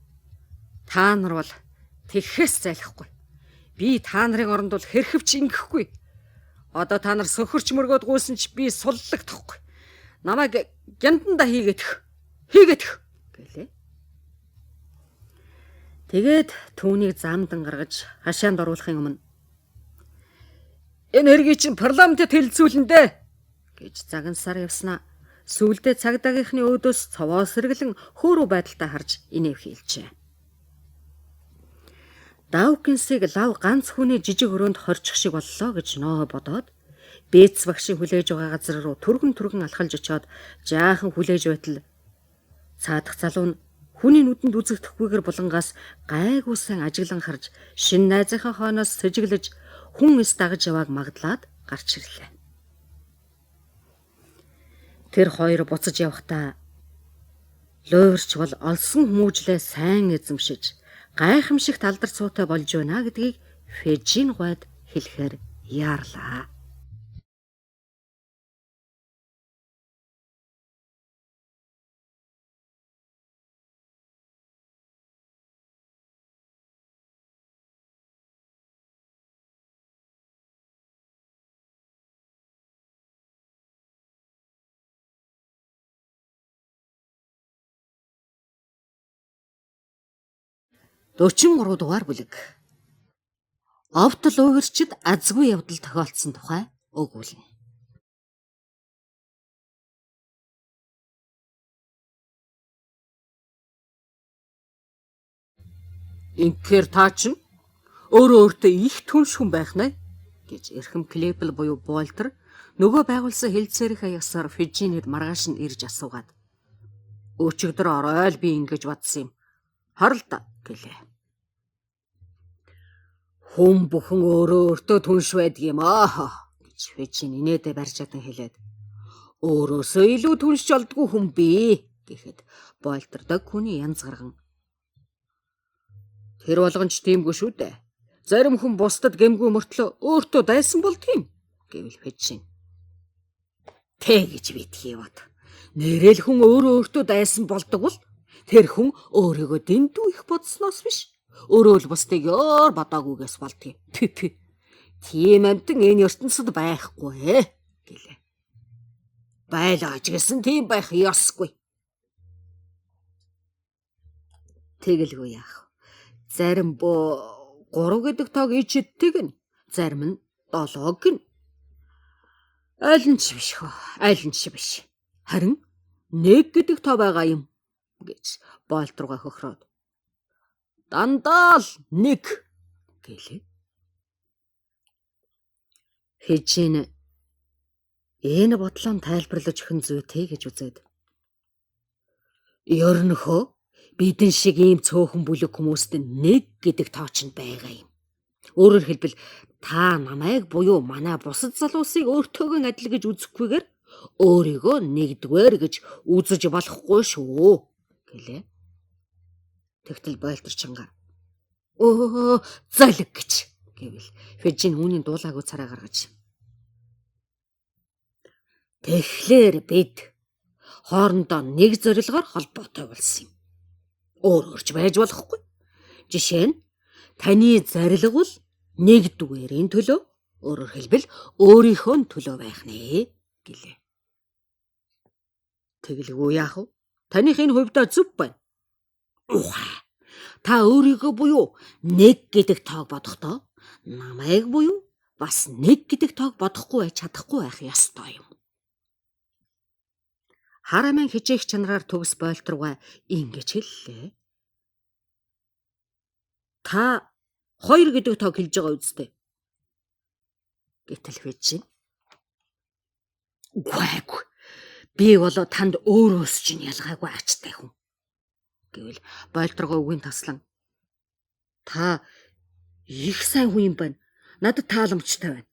Та нар бол тэгэхээс зайлахгүй. Би та нарын оронд бол хэрхэвч ингэхгүй. Одоо та нар сөхөрч мөргөөд гүйсэн ч би суллагдахгүй. Намайг гянданда хийгээдэх. Хийгээдэх гэлээ. Тэгээд түүнийг замдан гаргаж хашаанд оруулахын өмнө "Энэ хэргийг чинь парламентэд хэлэлцүүлнэ дээ" гэж загнасаар явснаа сүүлдээ цагдаагийнхны өөдөөс цовоо сэргэлэн хөөрөө байдалтай харж инээв хийлжээ. Даукинсыг лав ганц хүний жижиг өрөөнд хорчих шиг боллоо гэж ноо бодоод Бэц багшийн хүлээж байгаа газар руу түргэн түргэн алхалж очиод жаахан хүлээж байтал цаадах залуу нь хүний нүдэнд үзэгдэхгүйгээр булангаас гайгүй сайн ажиглан харж шинэ найзынхаа хойноос сэжиглэж хүн эс дагаж явааг магадлаад гарч ирлээ. Тэр хоёр буцаж явхдаа Луйварч бол олсон хүмүүжлээ сайн эзэмшиж гайхамшигт алдар цуутай болж байна гэдгийг Фежин гуайд хэлэхээр яарлаа. 43 дугаар бүлэг. Овт луйварчид азгүй явдал тохиолдсон тухай өгүүлнэ. Инхээр та чинь өөрөө өөртөө их түнш хүн байх нэ гэж эрхэм Клепл буюу Болтер нөгөө байгуулсан хэлцээрийнхээ ясаар Фижинэд маргааш нь ирж асуугаад өчигдөр орой л би ингэж бодсон юм. Харал та гэлээ. Хүн бүхэн өөрөө өөртөө түнш байдаг юм аа гэж Фижин инээдээ барьж чадан хэлээд өөрөөсөө илүү түнш болдгүй хүн би гэхэд Болтер дог хүний янз гарган тэр болгон ч тиймгүй шүү дээ. Зарим хүн бусдад гэмгүй мөртлөө өөртөө дайсан болдгийм гэвэл Фижин. Тэ гэж битгий бод. Нэрэл хүн өөрөө өөртөө дайсан болдог бол тэр хүн өөрийгөө дэндүү их бодсноос биш. Өөрөө л бусдыг ёор бодоагүйгээс болдгийм. Пү пү. Тийм амтан энэ ертөнцид байхгүй гэлээ. Байлаач гэсэн тийм байх ёсгүй. Тэгэлгүй яах. Зарим 3 гэдэг тоог ичиддэг нь, зарим нь 7 гин. Аль нь ч биш хөө, аль нь ч биш. Харин 1 гэдэг тоо байгаа юм гэж Болт руугаа хохироод. Дандаа л 1 гэлээ. Хижин энэ бодлоо тайлбарлаж өгөх нь зүйтэй гэж үзээд. Ерөнхөө бидэн шиг ийм цөөхөн бүлэг хүмүүст 1 гэдэг тоо ч байгаа юм. Өөрөөр хэлбэл та намайг буюу манай бусад залуусыг өөртөөгөө адил гэж үзэхгүйгээр өөрийгөө нэгдүгээр гэж үзэж болохгүй шүү гэлээ. Тэгтэл Болтер чанга өө залг гэж гэвэл Фижин үүний дуулаагүй царай гаргаж. Тэгэхээр бид хоорондоо нэг зорилгоор холбоотой болсон юм. Өөр өөрч байж болохгүй. Жишээ нь таны зорилго бол нэгдүгээрийн төлөө, өөрөөр хэлбэл өөрийнхөө төлөө байх нэ гэлээ. Тэгэлгүй яах вэ? Таных энэ хувьдаа зөв байна. Ухаа. Та өөрийгөө буюу 1 гэдэг тоог бодохдоо намайг буюу бас 1 гэдэг тоог бодохгүй байж чадахгүй байх ёстой юм. Харамын хичээх чанараар төгс Болт руугаа ингэж хэллээ. Та 2 гэдэг тоог хэлж байгаа үсттэй. Гэтэл Фижин. Үгүй. Би бол танд өөрөөс чинь ялгаагүй ачтай хүн. Гэвэл Болт руугаа үгийн таслан. Та их сайн хүн юм байна. Надад тааламжтай байна.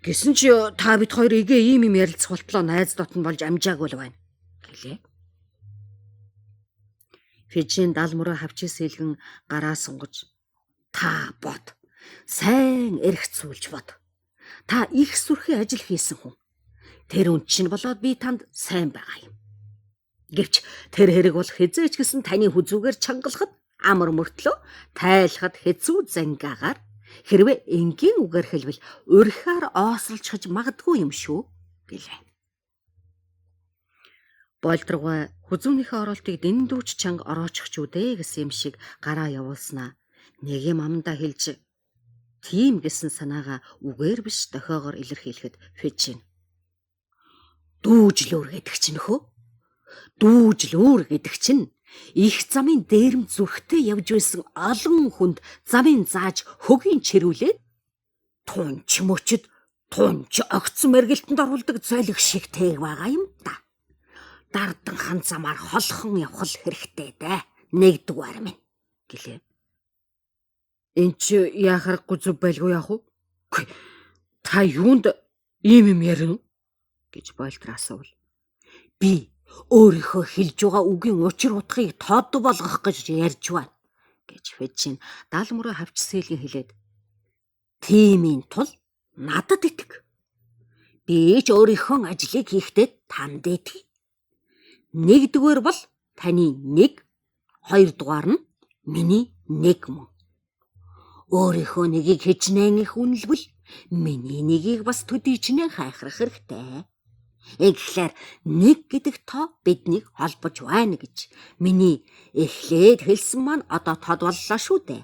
Гэсэн чи та бид хоёр эгээ ийм юм ярилцах болтлоо найз дотн болж амжаагүй л байна гэлээ. Фижин дал мөрөө хавчис сэлгэн гараа сунгаж та бод. Сайн эргцүүлж бод. Та их сүрхий ажил хийсэн хүн. Тэр үн чинь болоод би танд сайн байгаа юм. Гэвч тэр хэрэг бол хизээч гэсэн таны хүзүүгээр чангалахад амар мөртлөө тайлахад хэцүү зангаагаар хэрвээ энгийн үгээр хэлбэл урихаар оосролчихож магадгүй юм шүү гэлээ. Болт руугаа хүзүүнийхээ оролтыг дэндүүч чанга ороочих ч үдэ гэсэн юм шиг гараа явуулснаа. Нэг юм амандаа хэлж тийм гэсэн санаагаа үгээр биш дохиогоор илэрхийлэхэд Фижин. Дүүжлөөр гэдэг чинь хөө. Дүүжлөөр гэдэг чинь их замын дээрэм зүрхтэй явж байсан олон хүнд замын зааж хөгийн чирүүлээд тунч мөчд тунч огцон мэргэлтэнд оруулдаг золиг шиг тээг байгаа юм да. Дардан хан замаар холхон явах л хэрэгтэй дээ. Нэгдүгээр минь гэлээ. Энд чи яах аргагүй зүв байлгүй яах вэ? Үгүй та юунд ийм юм ярина гэж Болтер асуувал. Би өөрийнхөө хэлж байгаа үгийн учир утгыг тод болгох гэж ярьж байна гэж Фижин дал мөрөө хавчсэлэн хэлээд тиймийн тул надад итг. Би ч өөрийнхөө ажлыг хийхдээ танд итгий. Нэгдүгээр бол таны нэг, хоёрдугаар нь миний нэг мөн. Өөрийнхөө нэгийг хичнээн их үнэлбэл миний нэгийг бас төдийчнээ хайхрах хэрэгтэй. Тэгэхлээр нэг гэдэг тоо биднийг холбож байна гэж миний эхлээд хэлсэн маань одоо тод боллоо шүү дээ.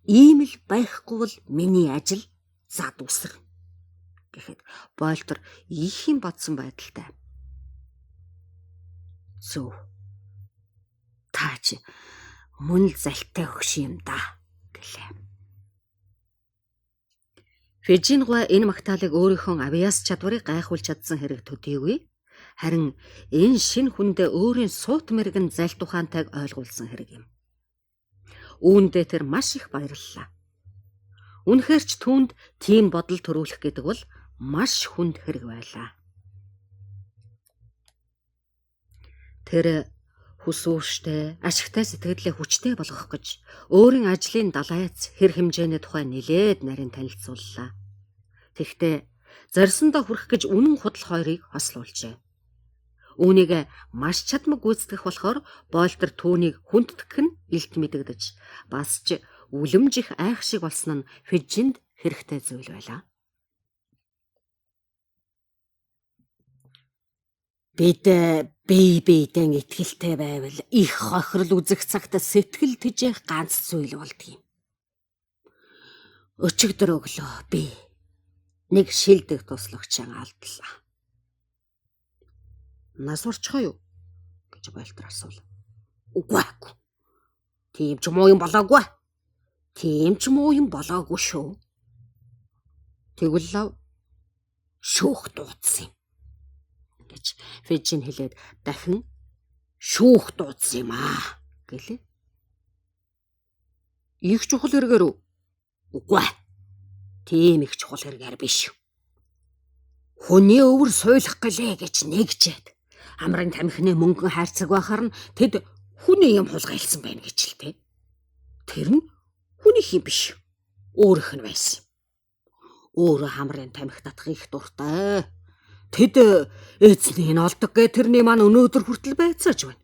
Ийм л байхгүй бол миний ажил зад үсэр гэхэд Болтер их юм бодсон байдалтай. Зөв. Та чи мөн л залтай өгш юм да гэлээ. Фижин гуай энэ магтаалыг өөрийнхөө авьяас чадварыг гайхуулж чадсан хэрэг төдийгүй. Харин энэ шинэ хүндээ өөрийн суут мэрэгэн залт ухаантайг ойлгуулсан хэрэг юм. Үүндээ тэр маш их баярлалаа. Үнэхээр ч түүнд тийм бодол төрүүлэх гэдэг бол маш хүнд хэрэг байлаа. Тэр хүсүүштэй, ашигтай сэтгэлээ хүчтэй болгох гэж өөрийн ажлын далайц хэр хэмжээний тухай нилээд нарийн танилцууллаа. Тэгэхдээ зорьсондоо хүрэх гэж үнэн худал хоёрыг хослуулжээ. Үүнийг маш чадмаг гүйцэтгэх болохоор Болтер түүнийг хүндэтгэх нь илт мэдэгдэж, бас ч үлэмжих айх шиг болсон нь Фижинд хэрэгтэй зүйл байлаа. Бид бие биедээ итгэлтэй байвал их хохирол үзэх цагт сэтгэл тэжээх ганц зүйл болдгийм. Өчигдөр өглөө би нэг шилдэг туслахчин алдлаа. Нас урчхоо юу гэж Болтер асуулаа. Үгүй ээ. Тийм ч муу юм болоогүй. Тийм ч муу юм болоогүй шүү. Тэгвэл лав шүүх дуудсан юм гэж Фижин хэлээд дахин шүүх дуудсан юм аа гэлээ. Их чухал хэрэгээр үү? Үгүй ээ. Тийм их чухал хэрэгээр биш. Хүний өвөр суйлах гэлээ гэж нэгжээд амрын тамхины мөнгөн хайрцаг байхаар нь тэд хүний юм хулгайлсан байна гэж л тэ. Тэр нь хүнийх юм биш. Өөрийнх нь байсан. Өөрөө хамрын тамхи татах их дуртай. Тэд эзний нь олдог гэ тэрний маань өнөөдөр хүртэл байцааж байна.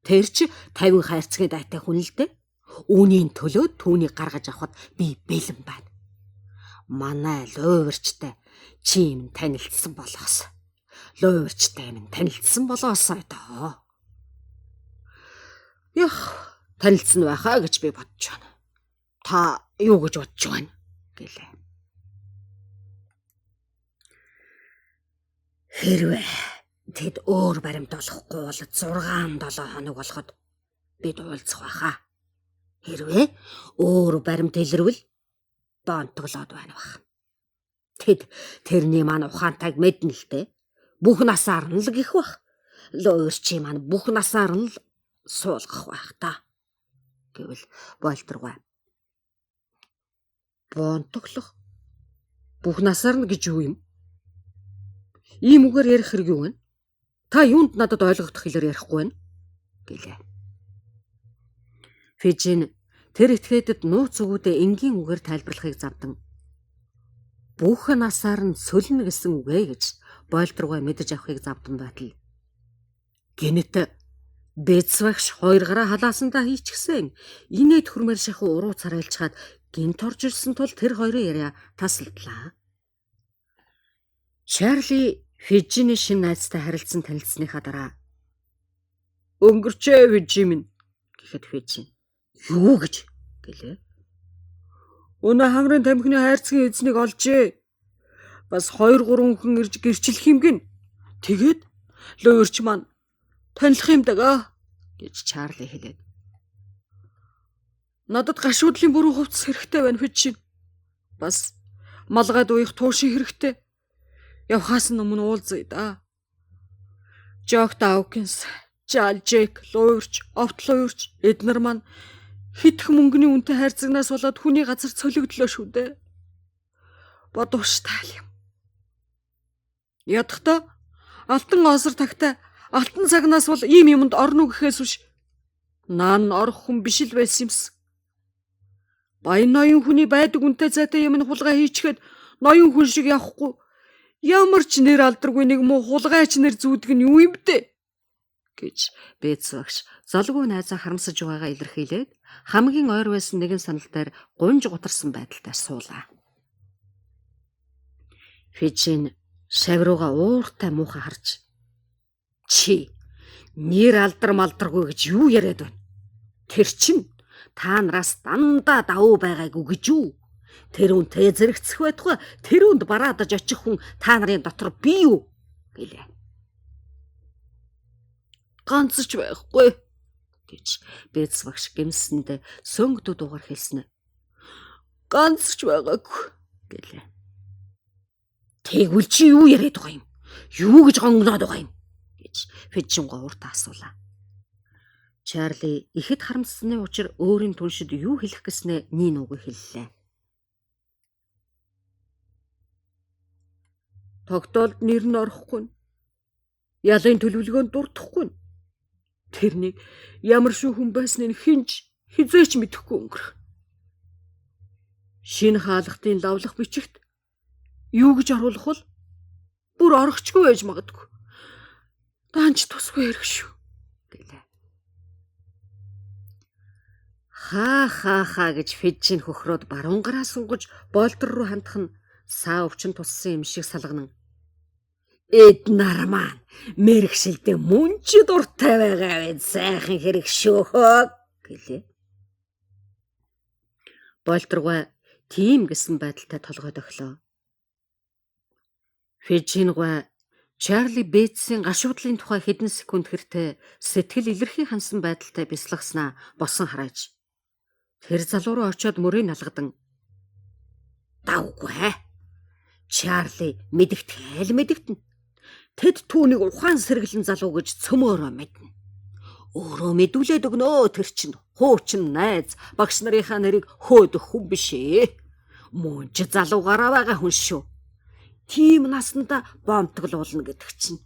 Тэр чи 50 хайрцгийн дайтай хүн л дээ. Үүний төлөө түүнийг гаргаж авахд би бэлэн байна. Манай луйварчтай чи юм танилцсан болоос. Луйварчтай минь танилцсан болоосой доо. Ях танилцсан байхаа гэж би бодож байна. Та юу гэж бодож байна гэлээ. Хэрвээ тэд өөр баримт олохгүй бол 6 7 хоног болоход бид уулзах байхаа. Хэрвээ өөр баримт илэрвэл донтголоод байна бах. Тэд тэрний маань ухаантайг мэднэ л дээ. Бүх насаар нь л гих бах. Луйварчийн маань бүх насаар нь л суулгах байх та. Гэвэл Болтергой. Бонтоглох бүх насаар нь гэж юу юм? Ийм үгээр ярих хэрэг юу вэ? Та юунд надад ойлгогдох хэлээр ярихгүй байна? Гэлээ. Фижин тэр этгээдэд нууц үгүүдээ энгийн үгээр тайлбарлахыг завдан. Бүх насаар нь сөлнө гэсэн үгээ гэж Болтергой мэдэж авахыг завдан байтал. Гинэт Бэцвагш хоёр гараа халаасандаа хийчихсэн. Инээд хүрмээр шахуу уруу царайлчхаад гинт орж ирсэн тул тэр хоёрын яриа тасалдлаа. Чарли Фижиний шинэ найзтай харилцсан танилцсныхаа дараа "Өнгөрчээ Фижи минь" гэхэд Фижин "Юу гэж?" гэлээ. Өнөө хамрын тамхины хайрцгийн эзнийг олжээ. Бас 2 3 хүн ирж гэрчлэх юм гин. Тэгээд луйварч маань танилах юм даа гэж Чарли хэлээд. Надад гашуудлын бүрэн хувцас хэрэгтэй байна Фижин. Бас малгайд уях туушин хэрэгтэй. Явхаас нь өмнө уулзъя да. Жок Даукинс, Жал Джек, Луйварч, Овт Луйварч эднэр маань хитгэх мөнгөний үнэтэй хайрцагнаас болоод хүний газар цөлөгдлөө шүү дээ. Бодууштай юм. Ядахтаа алтан осор тагтай алтан цагнаас бол ийм юмд орно уу гэхээс биш наан орох хүн биш л байсан юмсан. Баян ноён хүний байдаг үнэтэй зайтай юм нь хулгай хийчихэд ноён хүн шиг явахгүй ямар ч нэр алдаргүй нэг муу хулгайч нэр зүүдэг нь юу юм бэ гэж Бэц багш золгүй найзаа харамсаж байгаагаа илэрхийлээд хамгийн ойр байсан нэгэн санал дээр гунж гутарсан байдалтай суулаа. Фижин шав руугаа ууртай муухай харж чи нэр алдар малдаргүй гэж юу яриад байна? Тэр чин та нараас дандаа давуу байгаагүй гэж юу? Тэр үнтэй зэрэгцэх байтугай тэр үнд бараадаж очих хүн та нарын дотор би юу гэлээ. Ганц ч байхгүй гэж Бэц багш гэмсэнд сөнгөдөө дуугаар хэлсэн. Ганц ч байгаагүй гэлээ. Тэгвэл чи юу яриад байгаа юм? Юу гэж гонгоноод байгаа юм? гэж Фижинго ууртаа асуулаа. Чарли ихэд харамссаны учир өөрийн түншид юу хэлэх гэснээ нин үгүй хэллээ. Тогтоолд нэр нь орохгүй. Ялын төлөвлөгөөнд дурдахгүй. Тэрнийг ямар шүү хүн байсныг хинч хизээч мэдэхгүй өнгөрөх. Шинэ хаалгатын лавлах бичигт юу гэж оруулах бол бүр орохчгүй байж магадгүй. Даанч тусгүй хэрэг шүү гэлээ. Ха ха ха гэж Фижин хөхрөөд баруун гараа сунгаж болтер руу хандах нь саа өвчин туссан юм шиг салганан. Эд нар маань мэрэгшилдэ мөн ч дуртай байгаа вэ сайхан хэрэг шөөхөө гэлээ. Болторгой тийм гэсэн байдалтай толгой дохлоо. Фижингой Чарли Бейтсийн гашуудлын тухай хэдэн секунд хэртэ сэтгэл илэрхий хансан байдалтай бясалгаснаа босон харааж. Тэр залуу руу очиод мөрийг алгадан давгүй. Чарли мэдэгтгэл мэдэгтэн. Тэд түүнийг ухаан сэргэлэн залуу гэж цөмөөрөө мэднэ. Өөрөө мэдүүлээд өгнөө тэр чинь хуучин найз багш нарынхаа нэрийг хөөдөх хүн биш ээ. Мөн ч залуугаараа байгаа хүн шүү. Тийм наснда бомтглуулна гэдэг чинь.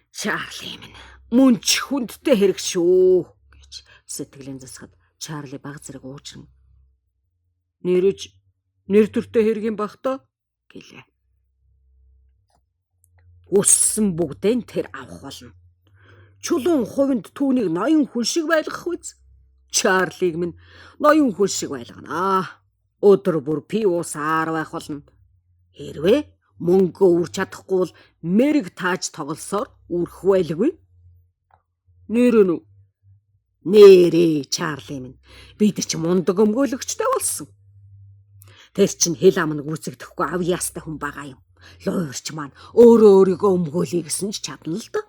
Чарли минь мөн ч хүндтэй хэрэг шүү гэж сэтгэлийн засахад Чарли баг зэрэг уучран. Нэрэж нэр төртэй хэрэг юм бах тоо гэлээ. Өссөн бүгдэн тэр авах болно. Чулуун хувинд түүнийг ноён хүн шиг байлгах үз. Чарлиг минь ноён хүн шиг байлгана. Өдөр бүр пивусаар байх болно. Хэрвээ мөнгө үрч чадахгүй бол мэрэг тааж тоглосоор үрэх байлгүй. Нэр нь нэрээ Чарли минь бид ч мундаг өмгөөлөгчтэй болсон. Тэр чинь хэл ам нь гүйцэгдэхгүй ав яастай хүн байгаа юм. Луйварч маань өөрөө өөрийгөө өмгөөлье гэсэн ч чадна л доо.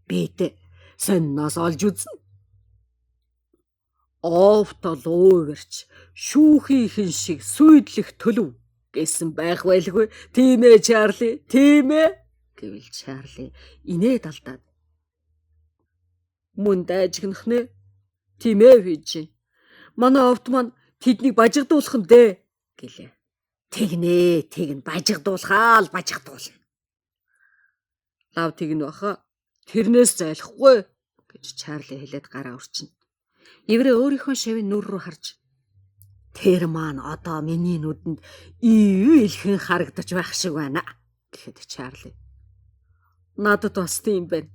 Бид сонноос олж үзнэ. Овто луйварч шүүхийнхэн шиг сүйдлэх төлөв гэсэн байх байлгүй. Тийм ээ Чарли, тийм ээ гэвэл Чарли инээд алдаад. Мөн дайжигнах нэ. Тийм ээ Фижи. Манай овт маань тэднийг бажигдуулах нь дээ гэлээ. Тэгнэ, тэгнэ бажигдуулахаа л бажигдуулна. Лав тэгнэ баха. Тэрнээс зайлахгүй гэж Чарли хэлээд гараа өрчнө. Иврээ өөрийнхөө шавийн нүр рүү харж тэр маань одоо миний нүдэнд ив илхэн харагдаж байх шиг байна гэхэд Чарли. Надад бас тийм байна.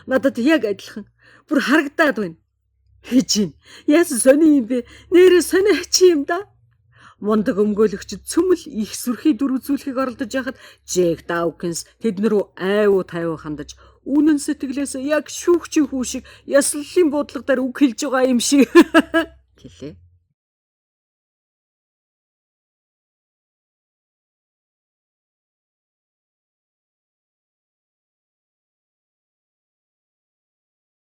Надад яг адилхан бүр харагдаад байна. Хижин. Яасан сони юм бэ? Нэрээ сони ачи юм да. Мундаг өмгөөлөгч цөмөл их сүрхий дүр үзүүлэхийг оролдож яхад Джек Даукинс тэдэн рүү айвуу тайвуу хандаж үнэн сэтгэлээс яг шүүгчийн хүү шиг яслалын буудлага дээр үг хэлж байгаа юм шиг гэлээ.